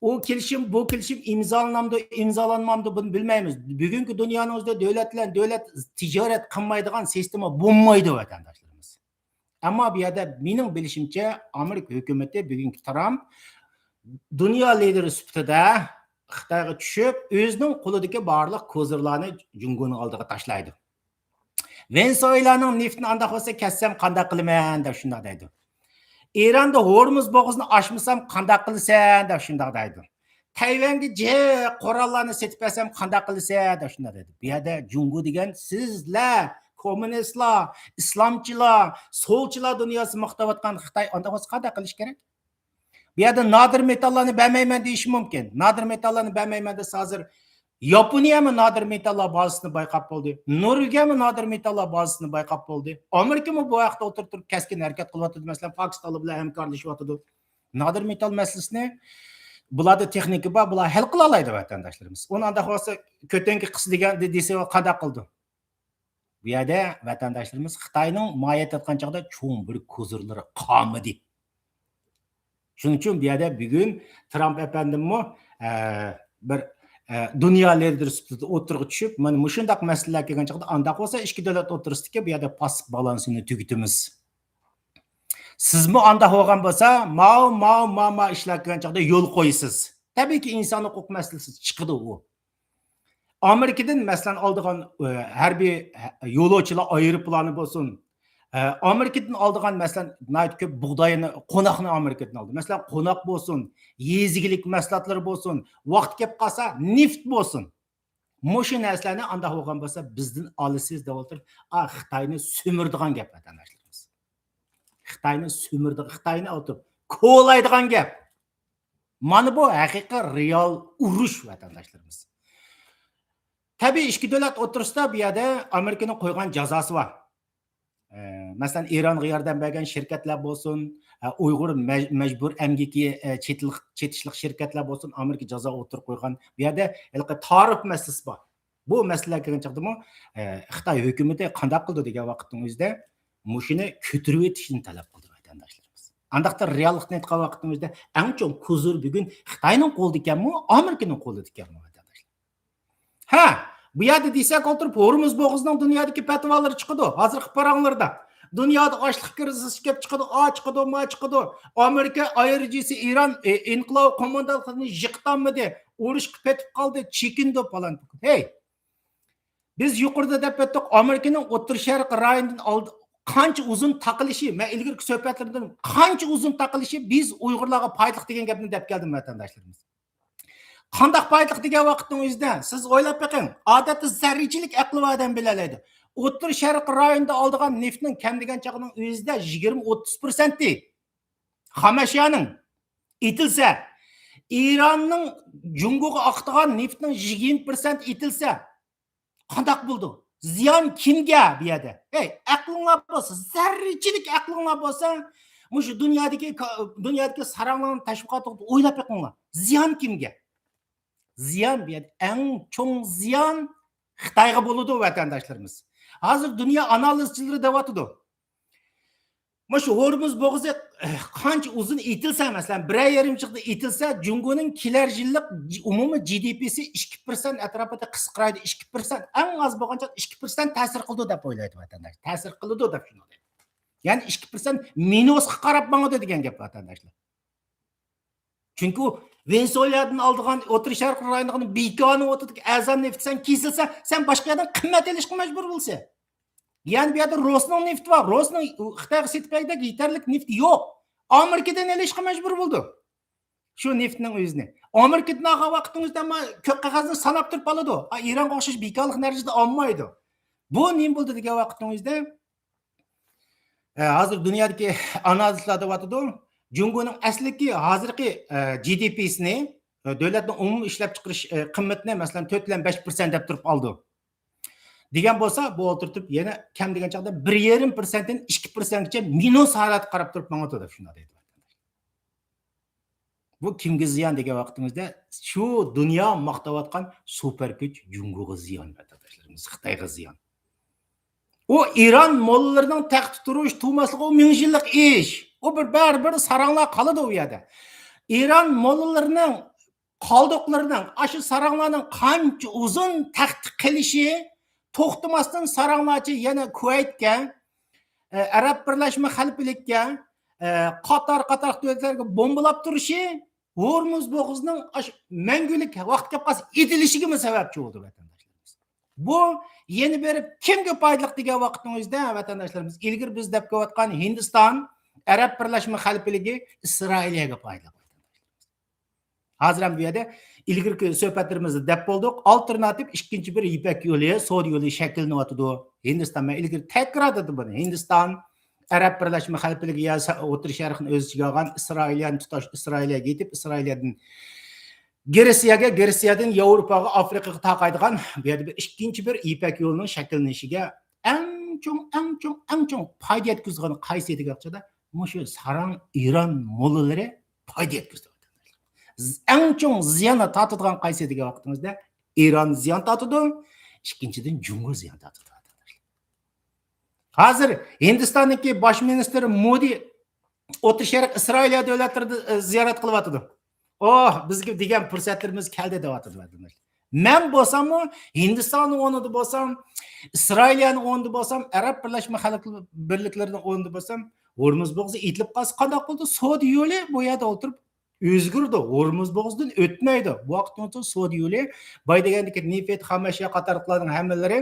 ئۇ كېلىشىم، بۇ كېلىشىم ئىمزالىنامدۇ، ئىمزالانمامدۇ، بۇنى بىلمەيمىز. بۈگۈنكى دۇنيانىڭ ئۆزىدە دۆلەت بىلەن دۆلەت تىجارەت قىلمايدىغان سىستېما بولمايدۇ، ۋەتەنداشلىرىمىز. ئەمما بۇ يەردە مېنىڭ بىلىشىمچە، ئامېرىكا ھۆكۈمىتى، بۈگۈنكى ترامپ دۇنيا لىدىرى سۈپىتىدە خىتايغا چۈشۈپ، ئۆزىنىڭ قولىدىكى بارلىق كوزىرلارنى جۇڭگونىڭ ئالدىغا تاشلايدۇ. ۋېنېزۇېلانىڭ نېفىتىنى ئانداق بولسا كەسسەم قانداق قىلىمەن دەپ شۇنداق دەيدۇ. ئىراندا ھورمۇز بوغۇزىنى ئاچمىسام قانداق قىلىسەن دەپ شۇنداق دەيدۇ. تەيۋەنگە جىق قوراللارنى سېتىپ بەرسەم قانداق قىلىسەن دەپ شۇنداق دەيدۇ. بۇ يەردە جۇڭگو دېگەن سىزلەر، كوممۇنىستلار، ئىسلامچىلار، سولچىلار دۇنياسى ماختاۋاتقان خىتاي ئانداق بولسا قانداق قىلىش كېرەك؟ بۇ يەردە نادىر مېتاللارنى بەرمەيمەن دېيىشى مۇمكىن. نادىر مېتاللارنى بەرمەيمەن دېسە، ھازىر ياپونىيەمۇ نادىر مېتاللار بازىسىنى بايقاپ بولدى. نورۋېگىيەمۇ نادىر مېتاللار بازىسىنى بايقاپ بولدى. ئامېرىكىمۇ بۇ ھەقتە ئولتۇرۇپ تۇرۇپ كەسكىن ھەرىكەت قىلىۋاتىدۇ. مەسىلەن، پاكىستانلار بىلەن ھەمكارلىشىۋاتىدۇ. نادىر مېتال مەسىلىسىنى بۇلاردا تېخنىكا بار، بۇلار ھەل قىلالايدۇ، ۋەتەنداشلىرىمىز. ئۇنى ئانداق بولسا كۆتەڭكى قىس دېگەن دېسە قانداق قىلىدۇ؟ بۇ يەردە ۋەتەنداشلىرىمىز خىتاينىڭ ماھىيەتتە ئېيتقان چاغدا چوڭ بىر كوزىرلىرى قالمىدى. شۇنىڭ ئۈچۈن بۇ يەردە بۈگۈن ترامپ ئەپەندىممۇ، ئە، بىر، ئە، دۇنيا لىدىرى سۈپىتىدە ئوتتۇرىغا چۈشۈپ، مانا مۇشۇنداق مەسىلىلەر كەلگەن چاغدا، ئانداق بولسا ئىككى دۆلەت ئوتتۇرىسىدىكى بۇ يەردە پاس بالانسىنى تۈگىتىمىز. سىزمۇ ئانداق بولغان بولسا، ماۋۇ، ماۋۇ، ماۋۇ، ماۋۇ ئىشلار كەلگەن چاغدا يول قويىسىز. تەبىئىيكى، ئىنسان ھوقۇق مەسىلىسى چىقىدۇ ئۇ. ئامېرىكىدىن، مەسىلەن، ئالىدىغان، ئە، ھەربىي، ھە، يولۇچىلار ئايروپىلانى بولسۇن، ئە، ئامېرىكىدىن ئالىدىغان، مەسىلەن، ناھايىتى كۆپ بۇغداينى، قوناقنى ئامېرىكىدىن ئالىدۇ. مەسىلەن، قوناق بولسۇن، يېزا ئىگىلىك مەھسۇلاتلىرى بولسۇن، ۋاقتى كېلىپ قالسا، نېفىت بولسۇن. مۇشۇ نەرسىلەرنى ئانداق بولغان بولسا، بىزدىن ئالىسىز دەپ ئولتۇرۇپ، ئا، خىتاينى سۈمۈرىدىغان گەپ، ۋەتەنداشلىرىمىز. خىتاينى سۈمۈرىدىغان، خىتاينى ئاۋۇتۇپ كولايدىغان گەپ. مانا بۇ ھەقىقىي رېئال ئۇرۇش، ۋەتەنداشلىرىمىز. تەبىئىي ئىككى دۆلەت ئوتتۇرىسىدا بۇ يەردە ئامېرىكىنىڭ قويغان جازاسى بار. ئە، مەسىلەن، ئىرانغا ياردەم بەرگەن شىركەتلەر بولسۇن، ئە، ئۇيغۇر مەج-، مەجبۇر ئەمگىكى، ئە، چېتىلىق-، چېتىشلىق شىركەتلەر بولسۇن، ئامېرىكا جازا ئوتتۇرىغا قويغان. بۇ يەردە ھېلىقى تارىف مەسىلىسى بار. بۇ مەسىلىلەر كەلگەن چاغدىمۇ، ئە، خىتاي ھۆكۈمىتى قانداق قىلىدۇ دېگەن ۋاقىتنىڭ ئۆزىدە مۇشۇنى كۆتۈرۈۋېتىشنى تەلەپ قىلىدۇ، ۋەتەنداشلىرىمىز. ئانداقتا رېئاللىقنى ئېيتقان ۋاقىتنىڭ ئۆزىدە ئەڭ چوڭ كوزىر بۈگۈن خىتاينىڭ قولىدا ئىكەنمۇ، ئامېرىكىنىڭ قولىدا ئىكەنمۇ، ۋەتەنداشلار؟ ھە، بۇ يەردە دېسەك ئولتۇرۇپ، ھورمۇز بوغۇزىنىڭ دۇنيادىكى پەتىۋالىرى چىقىدۇ. ھازىرقى پاراڭلىرىدا دۇنيادا ئاچلىق كىرىزىسى كېلىپ چىقىدۇ، ئا چىقىدۇ، ما چىقىدۇ. ئامېرىكا ئايرىجىسى ئىران، ئى، ئىنقىلاب قوماندانلىقىنى يىقىتالمىدى، ئۇرۇشقا پېتىپ قالدى، چېكىندى، پالان پۇكۇن. ھەي، بىز يۇقىرىدا دەپ ئۆتتۇق، ئامېرىكىنىڭ ئوتتۇرا شەرق رايونىدىن ئالدى قانچە ئۇزۇن تاقىلىشى، مەن ئىلگىرىكى سۆھبەتلىرىمدىن قانچە ئۇزۇن تاقىلىشى بىز ئۇيغۇرلارغا پايدىلىق دېگەن گەپنى دەپ كەلدىم، ۋەتەنداشلىرىمىز. قانداق پايدىلىق دېگەن ۋاقىتنىڭ ئۆزىدە سىز ئويلاپ بېقىڭ. ئادەتتە زەررىچىلىك ئەقلى بار ئادەم بىلەلەيدۇ. ئوتتۇرا شەرق رايونىدا ئالىدىغان نېفتنىڭ كەم دېگەن چاغنىڭ ئۆزىدە يىگىرمە ئوتتۇز پىرسەنتى خام ئەشيانىڭ ئېتىلسە، ئىراننىڭ جۇڭگوغا ئاقىتىدىغان نېفتنىڭ يىگىرمە پىرسەنت ئېتىلسە، قانداق بولىدۇ؟ زىيان كىمگە بۇ يەردە؟ ھەي، ئەقلىڭلار بولسا، زەررىچىلىك ئەقلىڭلار بولسا، مۇشۇ دۇنيادىكى، دۇنيادىكى ساراڭلارنىڭ تەشۋىقاتى توغرىدا ئويلاپ بېقىڭلار. زىيان كىمگە؟ زىيان بۇ يەردە، ئەڭ چوڭ زىيان خىتايغا بولىدۇ، ۋەتەنداشلىرىمىز. ھازىر دۇنيا ئانالىزچىلىرى دەۋاتىدۇ. مۇشۇ ھورمۇز بوغۇزى، ئېھ، قانچە ئۇزۇن ئېتىلسە، مەسىلەن، بىرەر يېرىم چىقتا ئېتىلسە، جۇڭگونىڭ كېلەر يىللىق ج-، ئومۇمىي جى دى پىسى ئىككى پىرسەنت ئەتراپىدا قىسقىرايدۇ، ئىككى پىرسەنت، ئەڭ ئاز بولغانچە ئىككى پىرسەنت تەسىر قىلىدۇ دەپ ئويلايدۇ ۋەتەنداش. تەسىر قىلىدۇ دەپ شۇنداق دەيدۇ. يەنى ئىككى پىرسەنت مىنۇسقا قاراپ ماڭىدۇ دېگەن گەپ ۋەتەنداشلار. چۈنكى ئۇ ۋېنېزۇېلادىن ئالىدىغان، ئوتتۇرا شەرق رايونىدىغان بىكارنىڭ ئوتىدىكى ئەرزان نېفىت سەن كېسىلسە، سەن باشقا يەردىن قىممەت ئېلىشقا مەجبۇر بولىسەن. يەنى بۇ يەردە روسنىڭ نېفىتى بار. روسنىڭ خىتايغا سېتىپ بەرگۈدەك يېتەرلىك نېفىتى يوق. ئامېرىكىدىن ئېلىشقا مەجبۇر بولىدۇ شۇ نېفىتنىڭ ئۆزىنى. ئامېرىكىدىن ئالغان ۋاقىتنىڭ ئۆزىدە ئەمما كۆك قەغەزنى ساناپ تۇرۇپ ئالىدۇ. ئا، ئىرانغا ئوخشاش بىكارلىق نەرىجىدە ئالمايدۇ. بۇ نېمە بولدى دېگەن ۋاقىتنىڭ ئۆزىدە، ئە، ھازىر دۇنيادىكى ئانالىزلار دەۋاتىدۇ، جۇڭگونىڭ ئەسلىكى ھازىرقى، ئە، جى دى پىسىنى، ئە، دۆلەتنىڭ ئومۇمىي ئىشلەپچىقىرىش، ئە، قىممىتىنى، مەسىلەن، تۆت بىلەن بەش پىرسەنت دەپ تۇرۇپ ئالىدۇ. دېگەن بولسا، بۇ ئولتۇرتۇپ يەنە كەم دېگەن چاغدا بىر يېرىم پىرسەنتتىن ئىككى پىرسەنتكىچە مىنۇس ھالەتكە قاراپ تۇرۇپ ماڭىدۇ دەپ شۇنداق دەيدۇ. بۇ كىمگە زىيان دېگەن ۋاقتىمىزدا، شۇ دۇنيا ماختاۋاتقان سۇپەر كۈچ جۇڭگوغا زىيان، ۋەتەنداشلىرىمىز، خىتايغا زىيان. ئۇ ئىران موللىلىرىنىڭ تەختتە تۇرۇش، تۇرماسلىقى ئۇ مىڭ يىللىق ئىش. ئۇ بىر، بەرىبىر ساراڭلار قالىدۇ ئۇ يەردە. ئىران موللىلىرىنىڭ قالدۇقلىرىنىڭ، ئاشۇ ساراڭلارنىڭ قانچە ئۇزۇن تەختتە قېلىشى، توختىماستىن ساراڭلارچە يەنە كۇۋەيتكە، ئە، ئەرەب بىرلەشمە خەلىپىلىككە، ئە، قاتار قاتارلىق دۆلەتلەرگە بومبىلاپ تۇرۇشى ھورمۇز بوغۇزىنىڭ ئاشۇ مەڭگۈلۈك ۋاقىت كەپ قالسا ئېتىلىشىگىمۇ سەۋەبچى بولدى، ۋەتەنداشلىرىمىز. بۇ يەنە بېرىپ كىمگە پايدىلىق دېگەن ۋاقىتنىڭ ئۆزىدە، ۋەتەنداشلىرىمىز، ئىلگىرى بىز دەپ كېلىۋاتقان ھىندىستان، ئەرەب بىرلەشمە خەلىپىلىكى ئىسرائىلىيەگە پايدىلىق. ھازىر ھەم بۇ يەردە ئىلگىرىكى سۆھبەتلىرىمىزدە دەپ بولدۇق. ئالتېرناتىپ ئىككىنچى بىر يىپەك يولى، سودا يولى شەكىللىنىۋاتىدۇ. ھىندىستان، مەن ئىلگىرى تەكرار دېدىم بۇنى. ھىندىستان، ئەرەب بىرلەشمە خەلىپىلىكى يا سا-، ئوتتۇرا شەرقنى ئۆز ئىچىگە ئالغان، ئىسرائىلىيەنى تۇتاش، ئىسرائىلىيەگە يېتىپ، ئىسرائىلىيەدىن گرېتسىيەگە، گرېتسىيەدىن ياۋروپاغا، ئافرىقىغا تاقايدىغان بۇ يەردە بىر ئىككىنچى بىر يىپەك يولىنىڭ شەكىللىنىشىگە ئەڭ چوڭ، ئەڭ چوڭ، ئەڭ چوڭ پايدا يەتكۈزىدىغىنى قايسى دېگەن چاغدا، مۇشۇ ساراڭ ئىران موللىلىرى پايدا يەتكۈزىدۇ. ئەڭ چوڭ زىياننى تارتىدىغان قايسى دېگەن ۋاقتىمىزدا، ئىران زىيان تارتىدۇ، ئىككىنچىدىن، جۇڭگو زىيان تارتىدۇ. ھازىر ھىندىستاندىكى باش مىنىستىر مودى ئوتتۇرا شەرق، ئىسرائىلىيە دۆلەتلىرىدە، ئە، زىيارەت قىلىۋاتىدۇ. ئوھ، بىزگە دېگەن پۇرسەتلىرىمىز كەلدى دەۋاتىدۇ، ۋەتەنداشلار. مەن بولساممۇ، ھىندىستاننىڭ ئورنىدا بولسام، ئىسرائىلىيەنىڭ ئورنىدا بولسام، ئەرەب بىرلەشمە خەلق بىرلىكلىرىنىڭ ئورنىدا بولسام، ھورمۇز بوغۇزى ئېتىلىپ قالسا قانداق بولىدۇ؟ سودا يولى بۇ يەردە ئولتۇرۇپ ئۆزگىرىدۇ. ھورمۇز بوغۇزىدىن ئۆتمەيدۇ. بۇ ۋاقىتنىڭ ئۆزىدە سودا يولى، باي دېگەندىكى نېفىت، خام ئەشيا قاتارلىقلارنىڭ ھەممىلىرى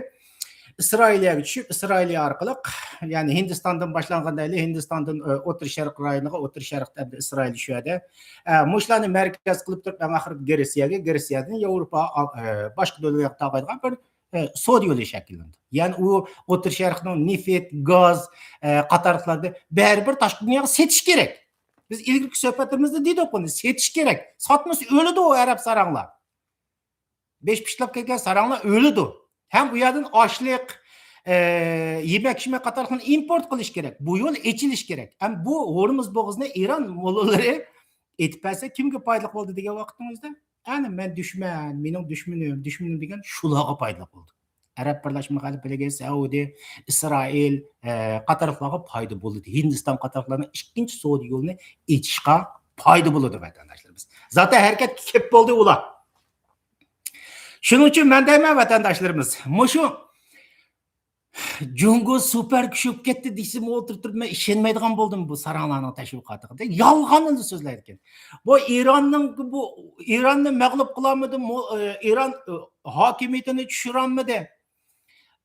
ئىسرائىلىيەگە چۈشۈپ، ئىسرائىلىيە ئارقىلىق، يەنى ھىندىستاندىن باشلانغان دەيلى، ھىندىستاندىن، ئە، ئوتتۇرا شەرق رايونىغا، ئوتتۇرا شەرقتە ئەمدى ئىسرائىل شۇ يەردە. ئە، مۇشۇلارنى مەركەز قىلىپ تۇرۇپ، ئەڭ ئاخىرىدا گرېتسىيەگە، گرېتسىيەدىن ياۋروپا، ئە، باشقا دۆلەتلەرگە تاقايدىغان بىر ئە، سودا يولى شەكىللىنىدۇ. يەنى ئۇ ئوتتۇرا شەرقنىڭ نېفىت، گاز، ئە، قاتارلىقلارنى بەرىبىر تاشقى دۇنياغا سېتىش كېرەك. بىز ئىلگىرىكى سۆھبەتلىرىمىزدە دېدۇق بۇنى، سېتىش كېرەك. ساتمىسا ئۆلىدۇ ئۇ ئەرەب ساراڭلار. بېشى پىشلاپ كەتكەن ساراڭلار ئۆلىدۇ. ھەم ئۇ يەردىن ئاشلىق، ئە، يېمەك-ئىچمەك قاتارلىقلارنى ئىمپورت قىلىش كېرەك. بۇ يول ئېچىلىش كېرەك. ھەم بۇ ھورمۇز بوغۇزىنى ئىران موللىلىرى ئېتىپ بەرسە كىمگە پايدىلىق بولدى دېگەن ۋاقتىڭىزدا، ئەنە مەن دۈشمەن، مېنىڭ دۈشمىنىم، دۈشمىنىم دېگەن شۇلارغا پايدىلىق بولدى. ئەرەب بىرلەشمە خەلىپىلىكى، سەئۇدى، ئىسرائىل، ئە، قاتارلىقلارغا پايدا بولدى. ھىندىستان قاتارلىقلارنىڭ ئىككىنچى سودا يولىنى ئېچىشقا پايدا بولىدۇ، ۋەتەنداشلىرىمىز. زاتەن ھەرىكەتكە كېلىپ بولدى ئۇلار. شۇنىڭ ئۈچۈن مەن دەيمەن، ۋەتەنداشلىرىمىز، مۇشۇ جۇڭگو سۇپەر كۈچ بولۇپ كەتتى دېسىمۇ ئولتۇرۇپ تۇرۇپ، مەن ئىشەنمەيدىغان بولدۇم بۇ ساراڭلارنىڭ تەشۋىقاتىغا. يالغاننى سۆزلەيدىكەن. بۇ ئىراننىڭ، بۇ ئىراننى مەغلۇپ قىلالمىدى، مۇ-، ئى، ئىران، ئى، ھاكىمىيىتىنى چۈشۈرەلمىدى.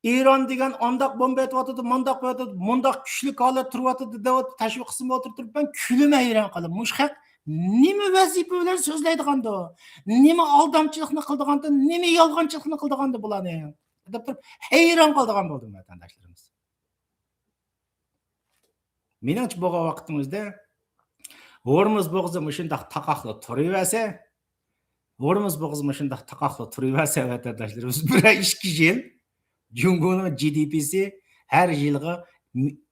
ئىران دېگەن ئانداق بومبا ئېتىۋاتىدۇ، مانداق ئېتىۋاتىدۇ، مۇنداق كۈچلۈك ھالەت تۇرۇۋاتىدۇ دەپ تەشۋىق قىلسىمۇ ئولتۇرۇپ تۇرۇپ، مەن كۈلىمەن، ھەيران قالىمەن. مۇشۇ خەق نېمە ۋەزىپە بىلەن سۆزلەيدىغاندۇ؟ نېمە ئالدامچىلىقنى قىلىدىغاندۇ؟ نېمە يالغانچىلىقنى قىلىدىغاندۇ بۇلارنى؟ دەپ تۇرۇپ ھەيران قالىدىغان بولدۇم، ۋەتەنداشلىرىمىز. مېنىڭچە بولغان ۋاقىتنىڭ ئۆزىدە ھورمۇز بوغۇزى مۇشۇنداق تاقاقلا تۇرۇۋەرسە، ھورمۇز بوغۇزى مۇشۇنداق تاقاقلا تۇرۇۋەرسە، ۋەتەنداشلىرىمىز، بىرەر ئىككى يىل جۇڭگونىڭ جى دى پىسى ھەر يىلىغا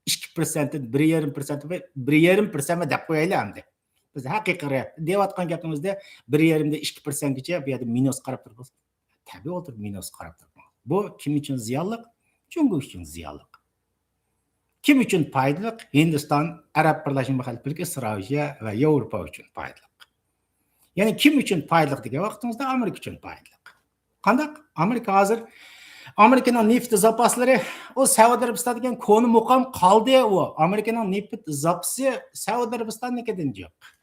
ئىككى پىرسەنتتىن، بىر يېرىم پىرسەنت، بىر يېرىم پىرسەنت دەپ قويايلى ئەمدى. بىز ھەقىقىي رېئال دەۋاتقان گەپنىڭ ئۆزىدە بىر يېرىمدىن ئىككى پىرسەنتكىچە بۇ يەردە مىنۇس قاراپ تۇرۇپ، تەبىئىي ئولتۇرۇپ مىنۇس قاراپ تۇرۇپ. بۇ كىم ئۈچۈن زىيانلىق؟ جۇڭگو ئۈچۈن زىيانلىق. كىم ئۈچۈن پايدىلىق؟ ھىندىستان، ئەرەب بىرلەشمە خەلىپىلىكى، ئىسرائىلىيە ۋە ياۋروپا ئۈچۈن پايدىلىق. يەنى كىم ئۈچۈن پايدىلىق دېگەن ۋاقتىڭىزدا ئامېرىكا ئۈچۈن پايدىلىق. قانداق؟ ئامېرىكا ھازىر، ئامېرىكىنىڭ نېفىت زاپاسلىرى، ئۇ سەئۇدى ئەرەبىستان دېگەن كونا مۇقام قالدى ئۇ. ئامېرىكىنىڭ نېفىت زاپىسى سەئۇدى ئەرەبىستاننىڭكىدىن جىق.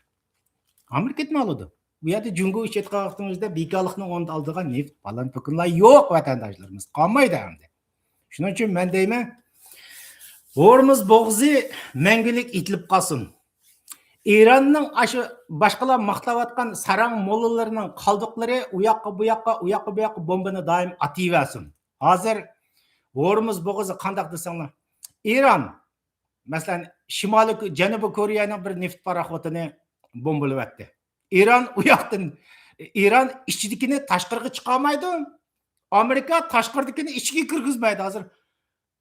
ئامېرىكىدىن ئالىدۇ. بۇ يەردە جۇڭگو ئىش ئېيتقان ۋاقتىمىزدا بىكارلىقنىڭ ئورنىدا ئالىدىغان نېفىت پالان پوكۇنلار يوق، ۋەتەنداشلىرىمىز. قالمايدۇ ئەمدى. شۇنىڭ ئۈچۈن مەن دەيمەن، ھورمۇز بوغۇزى مەڭگۈلۈك ئېتىلىپ قالسۇن. ئىراننىڭ ئاشۇ باشقىلار ماختاۋاتقان ساراڭ موللىلىرىنىڭ قالدۇقلىرى ئۇ ياققا، بۇ ياققا، ئۇ ياققا، بۇ ياققا بومبىنى دائىم ئاتىۋەرسۇن. ھازىر ھورمۇز بوغۇزى قانداق دېسەڭلار، ئىران، مەسىلەن، شىمالىي كو-، جەنۇبىي كورېيەنىڭ بىر نېفىت پاراخوتىنى بومبىلىۋەتتى. ئىران ئۇ ياقتىن، ئىران ئىچىدىكىنى تاشقىرىغا چىقارمايدۇ. ئامېرىكا تاشقىرىدىكىنى ئىچىگە كىرگۈزمەيدۇ. ھازىر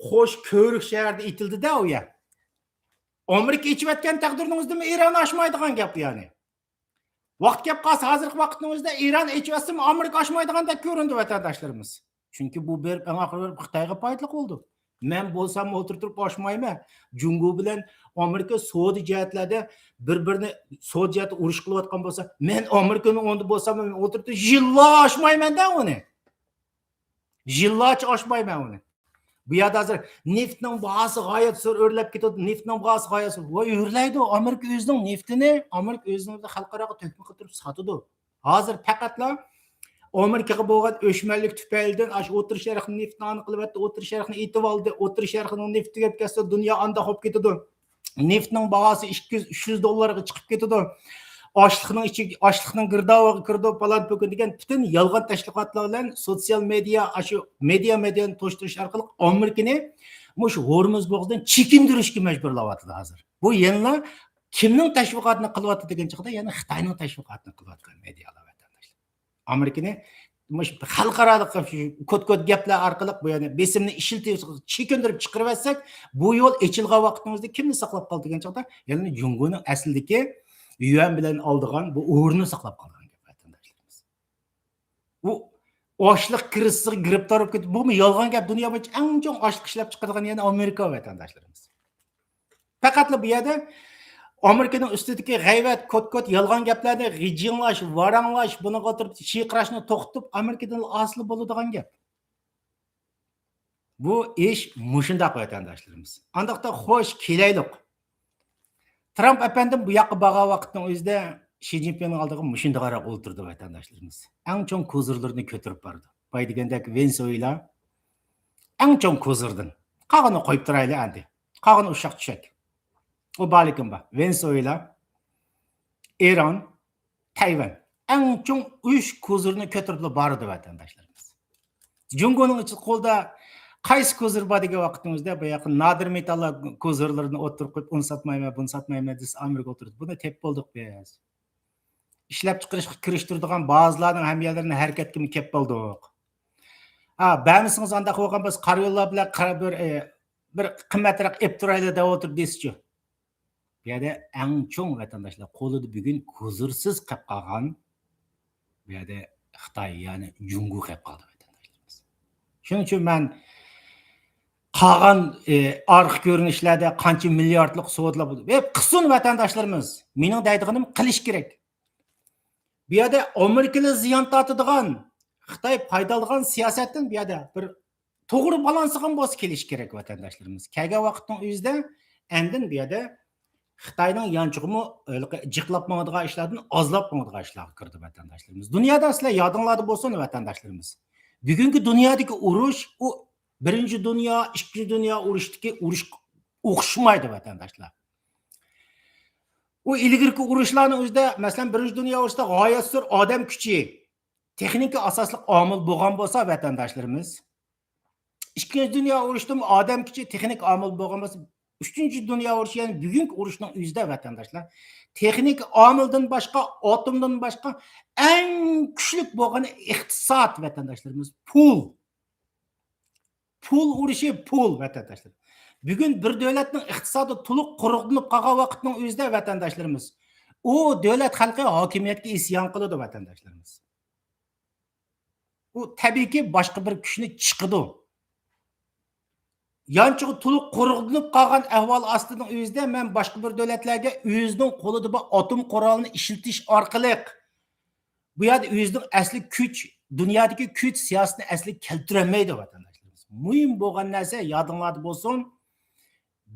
قوش كۆۋرۈك شەھەردە ئېتىلدى-دە ئۇ يەر. ئامېرىكا ئېچىۋەتكەن تەقدىرنىڭ ئۆزىدىمۇ ئىران ئاچمايدىغان گەپ يەنى. ۋاقىت كەپ قالسا، ھازىرقى ۋاقىتنىڭ ئۆزىدە ئىران ئېچىۋەتسىمۇ ئامېرىكا ئاچمايدىغاندەك كۆرۈنىدۇ، ۋەتەنداشلىرىمىز. چۈنكى بۇ بېرىپ، ئەڭ ئاخىرى بېرىپ خىتايغا پايدىلىق بولىدۇ. مەن بولسام ئولتۇرۇپ تۇرۇپ ئاچمايمەن. جۇڭگو بىلەن ئامېرىكا سودا جەھەتلەردە بىر-بىرىنى، سودا جەھەتتە ئۇرۇش قىلىۋاتقان بولسا، مەن ئامېرىكىنىڭ ئورنىدا بولسام، مەن ئولتۇرۇپ يىللار ئاچمايمەن-دە ئۇنى. يىللارچە ئاچمايمەن ئۇنى. بۇ يەردە ھازىر نېفىتنىڭ باھاسى غايەت زور ئۆرلەپ كېتىۋاتىدۇ. نېفىتنىڭ باھاسى غايەت زور. ۋاي، ئۆرلەيدۇ. ئامېرىكا ئۆزىنىڭ نېفىتىنى، ئامېرىكا ئۆزىنىڭ خەلقئاراغا تۆھپە قىلدۇرۇپ ساتىدۇ. ھازىر پەقەتلا ئامېرىكىغا بولغان ئۆچمەنلىك تۈپەيلىدىن ئاشۇ ئوتتۇرا شەرقنىڭ نېفىتىنى ئانا قىلىۋەتتى، ئوتتۇرا شەرقنى ئېتىۋالدى، ئوتتۇرا شەرقنىڭ نېفىتى تۈگەپ كەتسە، دۇنيا ئانداق بولۇپ كېتىدۇ. نېفىتنىڭ باھاسى ئىككى يۈز، ئۈچ يۈز دوللارغا چىقىپ كېتىدۇ. ئاشلىقنىڭ ئىچى، ئاشلىقنىڭ گىردابىغا كىرىدۇ، پالان پوكۇن دېگەن پۈتۈن يالغان تەشۋىقاتلار بىلەن سوتسىيال مېدىيا، ئاشۇ مېدىيا، مېدىيانى توشتۇرۇش ئارقىلىق ئامېرىكىنى مۇشۇ ھورمۇز بوغۇزىدىن چېكىندۈرۈشكە مەجبۇرلاۋاتىدۇ ھازىر. بۇ يەنىلا كىمنىڭ تەشۋىقاتىنى قىلىۋاتىدۇ دېگەن چاغدا، يەنە خىتاينىڭ تەشۋىقاتىنى قىلىۋاتقان مېدىيالار، ۋەتەنداشلار. ئامېرىكىنى مۇشۇ خەلقئارالىق شۇ كوت-كوت گەپلەر ئارقىلىق بۇ يەنى بېسىمنى ئىشلىتىپ، چېكىندۈرۈپ چىقىرىۋەتسەك، بۇ يول ئېچىلغان ۋاقتىمىزدا كىمنى ساقلاپ قالدى دېگەن چاغدا، يەنى جۇڭگونىڭ ئەسلىدىكى يۈەن بىلەن ئالىدىغان بۇ ئورنىنى ساقلاپ قالىدىغان گەپ، ۋەتەنداشلىرىمىز. ئۇ ئاشلىق كىرىزىسىغا گىرىپتار بولۇپ كېتىپ، بۇمۇ يالغان گەپ، دۇنيا بويىچە ئەڭ چوڭ ئاشلىق ئىشلەپچىقىرىدىغان يەنە ئامېرىكا، ۋەتەنداشلىرىمىز. پەقەتلا بۇ يەردە ئامېرىكىنىڭ ئۈستىدىكى غەيۋەت، كوت-كوت يالغان گەپلەرنى غىجىڭلاش، ۋاراڭلاش، بۇنىڭغا ئولتۇرۇپ شىرقىراشنى توختىتىپ، ئامېرىكىدىن ھاسىل بولىدىغان گەپ. بۇ ئىش مۇشۇنداق، ۋەتەنداشلىرىمىز. ئانداقتا خوش كېلەيلۇق. ترامپ ئەپەندىم بۇ ياققا بارغان ۋاقىتنىڭ ئۆزىدە شى جىنپىڭنىڭ ئالدىغا مۇشۇنداقراق ئولتۇردى، ۋەتەنداشلىرىمىز. ئەڭ چوڭ كوزىرلىرىنى كۆتۈرۈپ باردى. باي دېگەندەك ۋېنېسۇېلا ئەڭ چوڭ كوزىردىن. قالغىنىنى قويۇپ تۇرايلى ئەمدى. قالغىنى ئۇششاق چۈشەك. ئۇ بارلىكىم بار. ۋېنېسۇېلا، ئىران، تەيۋەن. ئەڭ چوڭ ئۈچ كوزىرنى كۆتۈرۈپلا بارىدۇ، ۋەتەنداشلىرىمىز. جۇڭگونىڭ ئىچى قولدا قايسى كوزىر بار دېگەن ۋاقىتنىڭ ئۆزىدە، بۇ ياقى نادىر مېتاللار كوزىرلىرىنى ئوتتۇرىغا قويۇپ، ئۇنى ساتمايمەن، بۇنى ساتمايمەن دېسە، ئامېرىكا ئوتتۇرىدا، بۇنى تېپىپ بولدۇق بىز. ئىشلەپچىقىرىشقا كىرىشتۈرىدىغان بازىلارنىڭ ھەممە يەرلىرىنى ھەرىكەتكىمۇ كەپ بولدۇق. ھا، بەرمىسىڭىز ئانداق بولغان بولسا، قارا يوللار بىلەن قارا بىر، ئى، بىر قىممەترەك ئېلىپ تۇرايلى دەپ ئولتۇرۇپ دېسىچۇ. بۇ يەردە ئەڭ چوڭ ۋەتەنداشلار قولىدا بۈگۈن كوزىرسىز قېلىپ قالغان، بۇ يەردە خىتاي، يەنى جۇڭگو قېلىپ قالدى ۋەتەنداشلىرىمىز. شۇنىڭ ئۈچۈن مەن قالغان، ئى، ئارقا كۆرۈنۈشلەردە قانچە مىلياردلىق سودىلار بولدى. ۋە قىلسۇن ۋەتەنداشلىرىمىز. مېنىڭ دەيدىغىنىم قىلىش كېرەك. بۇ يەردە ئامېرىكىلار زىيان تارتىدىغان، خىتاي پايدا ئالىدىغان سىياسەتتىن بۇ يەردە بىر توغرا بالانسىغا بولسا كېلىشى كېرەك ۋەتەنداشلىرىمىز. كەلگەن ۋاقىتنىڭ ئۆزىدە ئاندىن بۇ يەردە خىتاينىڭ يانچۇقىمۇ ھېلىقى جىقلاپ ماڭىدىغان ئىشلاردىن ئازلاپ ماڭىدىغان ئىشلارغا كىرىدۇ ۋەتەنداشلىرىمىز. دۇنيادا سىلەر يادىڭلاردا بولسۇن ۋەتەنداشلىرىمىز. بۈگۈنكى دۇنيادىكى ئۇرۇش، ئۇ بىرىنچى دۇنيا، ئىككىنچى دۇنيا ئۇرۇشتىكى ئۇرۇشقا ئوخشىمايدۇ ۋەتەنداشلار. ئۇ ئىلگىرىكى ئۇرۇشلارنىڭ ئۆزىدە، مەسىلەن، بىرىنچى دۇنيا ئۇرۇشتا غايەت زور ئادەم كۈچى، تېخنىكا ئاساسلىق ئامىل بولغان بولسا ۋەتەنداشلىرىمىز، ئىككىنچى دۇنيا ئۇرۇشتىمۇ ئادەم كۈچى، تېخنىكا ئامىل بولغان بولسا، ئۈچىنچى دۇنيا ئۇرۇشى، يەنى بۈگۈنكى ئۇرۇشنىڭ ئۆزىدە ۋەتەنداشلار، تېخنىكا ئامىلدىن باشقا، ئاتومدىن باشقا ئەڭ كۈچلۈك بولغىنى ئىقتىساد ۋەتەنداشلىرىمىز، پۇل. پۇل ئۇرۇشى، پۇل ۋەتەنداشلىرىمىز. بۈگۈن بىر دۆلەتنىڭ ئىقتىسادى تولۇق قۇرۇقلىنىپ قالغان ۋاقىتنىڭ ئۆزىدە ۋەتەنداشلىرىمىز، ئۇ دۆلەت خەلقى ھاكىمىيەتكە ئىسيان قىلىدۇ ۋەتەنداشلىرىمىز. ئۇ تەبىئىيكى باشقا بىر كۈچنى چىقىدۇ. يانچۇقى تولۇق قۇرۇقلىنىپ قالغان ئەھۋال ئاستىنىڭ ئۆزىدە مەن باشقا بىر دۆلەتلەرگە ئۆزىنىڭ قولىدا بار ئاتوم قورالىنى ئىشلىتىش ئارقىلىق بۇ يەردە ئۆزىنىڭ ئەسلى كۈچ، دۇنيادىكى كۈچ سىياسىتىنى ئەسلىگە كەلتۈرەلمەيدۇ ۋەتەنداشلىرىمىز. مۇھىم بولغان نەرسە يادىڭلاردا بولسۇن،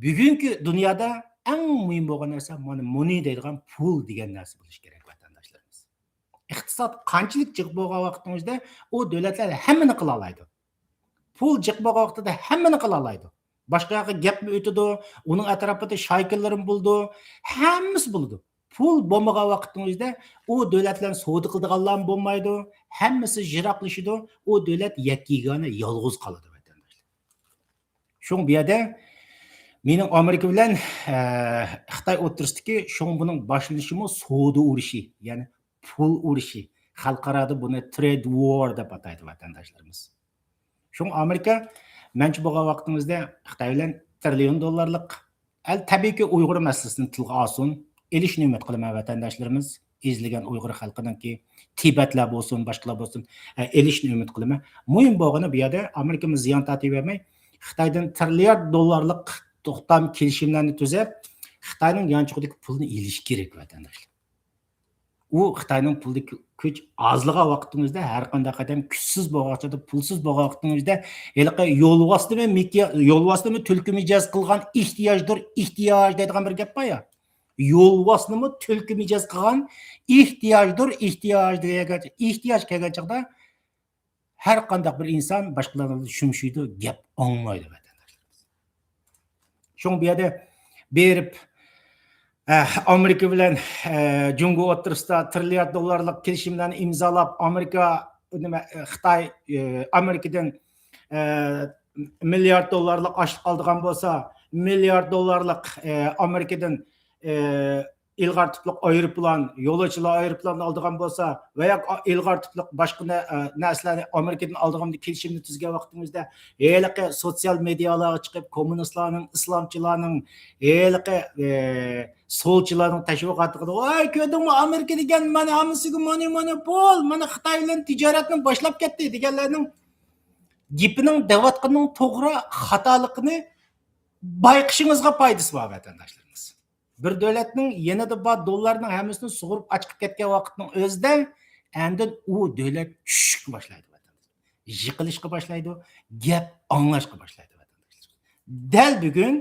بۈگۈنكى دۇنيادا ئەڭ مۇھىم بولغان نەرسە مانا مۇنى دەيدىغان پۇل دېگەن نەرسە بولۇشى كېرەك ۋەتەنداشلىرىمىز. ئىقتىساد قانچىلىك جىق بولغان ۋاقىتنىڭ ئۆزىدە ئۇ دۆلەتلەر ھەممىنى قىلالايدۇ. پۇل جىق بولغان ۋاقتىدا ھەممىنى قىلالايدۇ. باشقا ياققا گەپمۇ ئۆتىدۇ، ئۇنىڭ ئەتراپىدا شايكىلىرىمۇ بولىدۇ، ھەممىسى بولىدۇ. پۇل بولمىغان ۋاقىتنىڭ ئۆزىدە ئۇ دۆلەت بىلەن سودا قىلىدىغانلارمۇ بولمايدۇ، ھەممىسى يىراقلىشىدۇ، ئۇ دۆلەت يەككە يېگانە يالغۇز قالىدۇ ۋەتەنداشلار. شۇڭا بۇ يەردە مېنىڭ ئامېرىكا بىلەن، ئە، خىتاي ئوتتۇرىسىدىكى، شۇڭا بۇنىڭ باشلىنىشىمۇ سودا ئۇرۇشى، يەنى پۇل ئۇرۇشى. خەلقئارادا بۇنى ترېيد ۋور دەپ ئاتايدۇ ۋەتەنداشلىرىمىز. شۇڭا ئامېرىكا، مەنچە بولغان ۋاقتىمىزدا خىتاي بىلەن تىرىليون دوللارلىق، ئەل، تەبىئىيكى ئۇيغۇر مەسىلىسىنى تىلغا ئالسۇن، ئېلىشىنى ئۈمىد قىلىمەن ۋەتەنداشلىرىمىز. ئېزىلگەن ئۇيغۇر خەلقىنىڭكى، تىبەتلەر بولسۇن، باشقىلار بولسۇن، ئە، ئېلىشىنى ئۈمىد قىلىمەن. مۇھىم بولغىنى بۇ يەردە ئامېرىكىمۇ زىيان تارتىۋەرمەي، خىتايدىن تىرىليارد دوللارلىق توختام كېلىشىملەرنى تۈزەپ، خىتاينىڭ يانچۇقىدىكى پۇلنى ئېلىش كېرەك ۋەتەنداشلار. ئۇ خىتاينىڭ پۇلىدىكى كۈچ ئازلىغان ۋاقىتنىڭ ئۆزىدە، ھەر قانداق ئادەم كۈچسىز بولغان چاغدا، پۇلسىز بولغان ۋاقىتنىڭ ئۆزىدە، ھېلىقى يولۋاسنىمۇ مىكيا-، يولۋاسنىمۇ تۈلكە مىجەز قىلغان ئېھتىياجدۇر، ئېھتىياج دەيدىغان بىر گەپ بار يا. يولۋاسنىمۇ تۈلكە مىجەز قىلغان ئېھتىياجدۇر، ئېھتىياج دېگەن، ئېھتىياج كەلگەن چاغدا ھەر قانداق بىر ئىنسان باشقىلارنى شۈمشىيدۇ، گەپ ئاڭلايدۇ، ۋەتەنداشلىرىمىز. شۇڭا بۇ يەردە بېرىپ، ئە، ئامېرىكا بىلەن، ئە، جۇڭگو ئوتتۇرىسىدا تىرىليارد دوللارلىق كېلىشىملەرنى ئىمزالاپ، ئامېرىكا، نېمە، ئە، خىتاي، ئە، ئامېرىكىدىن، ئە، مىليارد دوللارلىق ئاشلىق ئالىدىغان بولسا، مىليارد دوللارلىق، ئە، ئامېرىكىدىن، ئە، ئىلغار تىپلىق ئايروپىلان، يولۇچىلار ئايروپىلانىنى ئالىدىغان بولسا ۋە يا ئىلغار تىپلىق باشقا نە-، ئە، نەرسىلەرنى ئامېرىكىدىن ئالىدىغان كېلىشىمنى تۈزگەن ۋاقتىمىزدا، ھېلىقى سوتسىيال مېدىيالارغا چىقىپ، كوممۇنىستلارنىڭ، ئىسلامچىلارنىڭ، ھېلىقى، ئە، سولچىلارنىڭ تەشۋىقاتىغا، «ۋاي، كۆردۈڭمۇ، ئامېرىكا دېگەن مانا ھەممىسىگە مونى، مونوپول، مانا خىتاي بىلەن تىجارەتنى باشلاپ كەتتى» دېگەنلەرنىڭ گېپىنىڭ، دەۋاتقىنىنىڭ توغرا، خاتالىقىنى بايقىشىڭىزغا پايدىسى بار، ۋەتەنداشلىرىمىز. بىر دۆلەتنىڭ يېنىدا بار دوللارنىڭ ھەممىسىنى سۇغۇرۇپ ئاچىقىپ كەتكەن ۋاقىتنىڭ ئۆزىدە ئاندىن ئۇ دۆلەت چۈشۈشكە باشلايدۇ، ۋەتەنداشلار. يىقىلىشقا باشلايدۇ، گەپ ئاڭلاشقا باشلايدۇ، ۋەتەنداشلار. دەل بۈگۈن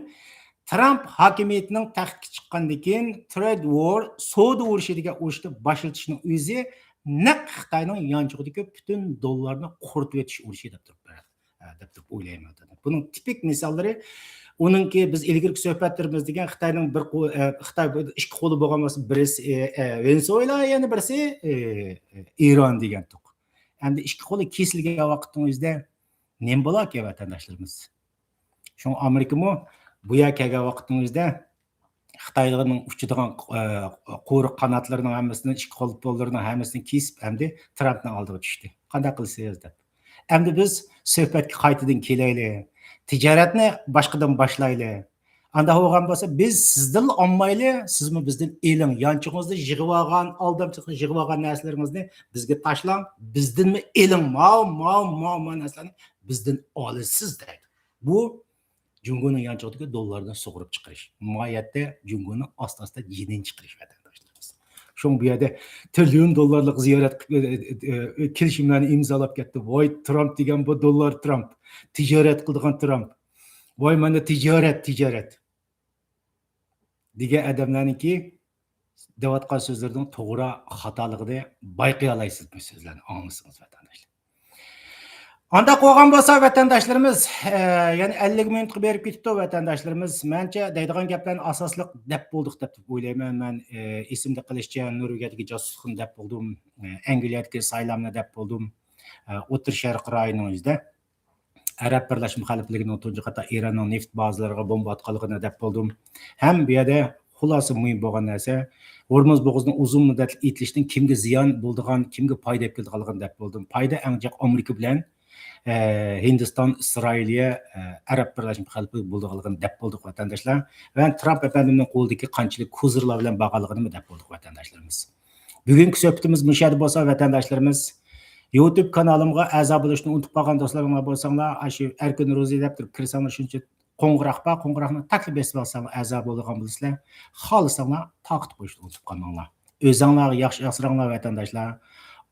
ترامپ ھاكىمىيىتىنىڭ تەختكە چىققاندىن كېيىن ترېيد ۋور، سودا ئۇرۇشى دېگەن ئۇرۇشنى باشلىتىشنىڭ ئۆزى نەق خىتاينىڭ يانچۇقىدىكى پۈتۈن دوللارنى قۇرۇتۇۋېتىش ئۇرۇشى دەپ تۇرۇپ بېرىدۇ. ئە، دەپ تۇرۇپ ئويلايمەن. بۇنىڭ تىپىك مىساللىرى، ئۇنىڭكى بىز ئىلگىرىكى سۆھبەتلىرىمىز دېگەن خىتاينىڭ بىر قو-، ئە، خىتاي بىر ئىككى قولى بولغان بولسا، بىرسى، ئە، ئە، ۋېنېزۇېلا، يەنە بىرسى، ئە، ئە، ئىران دېگەنتۇق. ئەمدى ئىككى قولى كېسىلگەن ۋاقىتنىڭ ئۆزىدە نېمە بولاركەن، ۋەتەنداشلىرىمىز؟ شۇڭا ئامېرىكىمۇ بۇ يەرگە كەلگەن ۋاقىتنىڭ ئۆزىدە خىتايلارنىڭ ئۇچىدىغان، ئە، قورۇق قاناتلىرىنىڭ ھەممىسىنى، ئىككى قول پۇللىرىنىڭ ھەممىسىنى كېسىپ، ئەمدى ترامپنىڭ ئالدىغا چۈشتى. قانداق قىلىسىز دەپ. ئەمدى بىز سۆھبەتكە قايتىدىن كېلەيلى. تىجارەتنى باشقىدىن باشلايلى. ئانداق بولغان بولسا، بىز سىزدىنلا ئالمايلى، سىزمۇ بىزدىن ئېلىڭ. يانچۇقىڭىزدا يىغىۋالغان، ئالدامچىلىقتا يىغىۋالغان نەرسىلىرىڭىزنى بىزگە تاشلاڭ، بىزدىنمۇ ئېلىڭ. ماۋۇ، ماۋۇ، ماۋۇ، ماۋۇ نەرسىلەرنى بىزدىن ئالىسىز دەيدۇ. بۇ جۇڭگونىڭ يانچۇقىدىكى دوللاردىن سۇغۇرۇپ چىقىرىش. ماھىيەتتە جۇڭگونىڭ ئاستا-ئاستا جېنىنى چىقىرىش، ۋەتەنداشلىرىمىز. شۇڭا بۇ يەردە تىرىليون دوللارلىق زىيارەت، ئە، ئە، ئە، كېلىشىملەرنى ئىمزالاپ كەتتى. ۋاي، ترامپ دېگەن بۇ دوللار ترامپ. تىجارەت قىلىدىغان ترامپ. ۋاي، مانا تىجارەت، تىجارەت. دېگەن ئادەملەرنىڭكى دەۋاتقان سۆزلىرىنىڭ توغرا خاتالىقىنى بايقىيالايسىز، بۇ سۆزلەرنى ئاڭلىسىڭىز، ۋەتەنداشلار. ئانداق بولغان بولسا، ۋەتەنداشلىرىمىز، ئە، يەنە ئەللىك مىنۇتقا بېرىپ كېتىپتۇ، ۋەتەنداشلىرىمىز. مەنچە دەيدىغان گەپلەرنى ئاساسلىق دەپ بولدۇق دەپ ئويلايمەن. مەن، ئە، ئېسىمدە قېلىشىچە، نورۋېگىيەدىكى جاسۇسلۇقنى دەپ بولدۇم، ئە، ئەنگلىيەدىكى سايلامنى دەپ بولدۇم، ئە، ئوتتۇرا شەرق رايونىنىڭ ئۆزىدە ئەرەب بىرلەشمە خەلىپىلىكىنىڭ تۇنجى قېتىم ئىراننىڭ نېفىت بازىلىرىغا بومبا ئاتقانلىقىنى دەپ بولدۇم. ھەم بۇ يەردە خۇلاسە مۇھىم بولغان نەرسە، ھورمۇز بوغۇزىنىڭ ئۇزۇن مۇددەتلىك ئېتىلىشىدىن كىمگە زىيان بولىدىغان، كىمگە پايدا ئېلىپ كېلىدىغانلىقىنى دەپ بولدۇم. پايدا ئەڭ جىق ئامېرىكا بىلەن، ئە، ھىندىستان، ئىسرائىلىيە، ئە، ئەرەب بىرلەشمە خەلىپىلىكى بولىدىغانلىقىنى دەپ بولدۇق، ۋەتەنداشلار. ۋە ترامپ ئەپەندىمنىڭ قولىدىكى قانچىلىك كوزىرلار بىلەن بارغانلىقىنىمۇ دەپ بولدۇق، ۋەتەنداشلىرىمىز. بۈگۈنكى سۆھبىتىمىز مۇشۇ يەردە بولسا، ۋەتەنداشلىرىمىز، يۇتۇب كانالىمغا ئەزا بولۇشنى ئۇنتۇپ قالغان دوستلىرىڭلار بولساڭلار، ئاشۇ ئەركىن روزى دەپ تۇرۇپ كىرسەڭلار، شۇنچە قوڭغۇراق بار، قوڭغۇراقنى تەكلا بېسىپ ئالساڭلار، ئەزا بولىدىغان بولىسىلەر. خالىساڭلار، تارقىتىپ قويۇشنى ئۇنتۇپ قالماڭلار. ئۆزۈڭلارغا ياخشى ئاسراڭلار، ۋەتەنداشلار.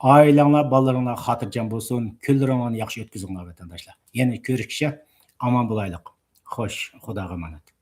ئائىلەڭلار، بالىلىرىڭلار خاتىرجەم بولسۇن. كۈنلىرىڭلارنى ياخشى ئۆتكۈزۈڭلار، ۋەتەنداشلار. يەنە كۆرۈشكىچە ئامان بولايلۇق. خوش، خۇداغا ئامانەت.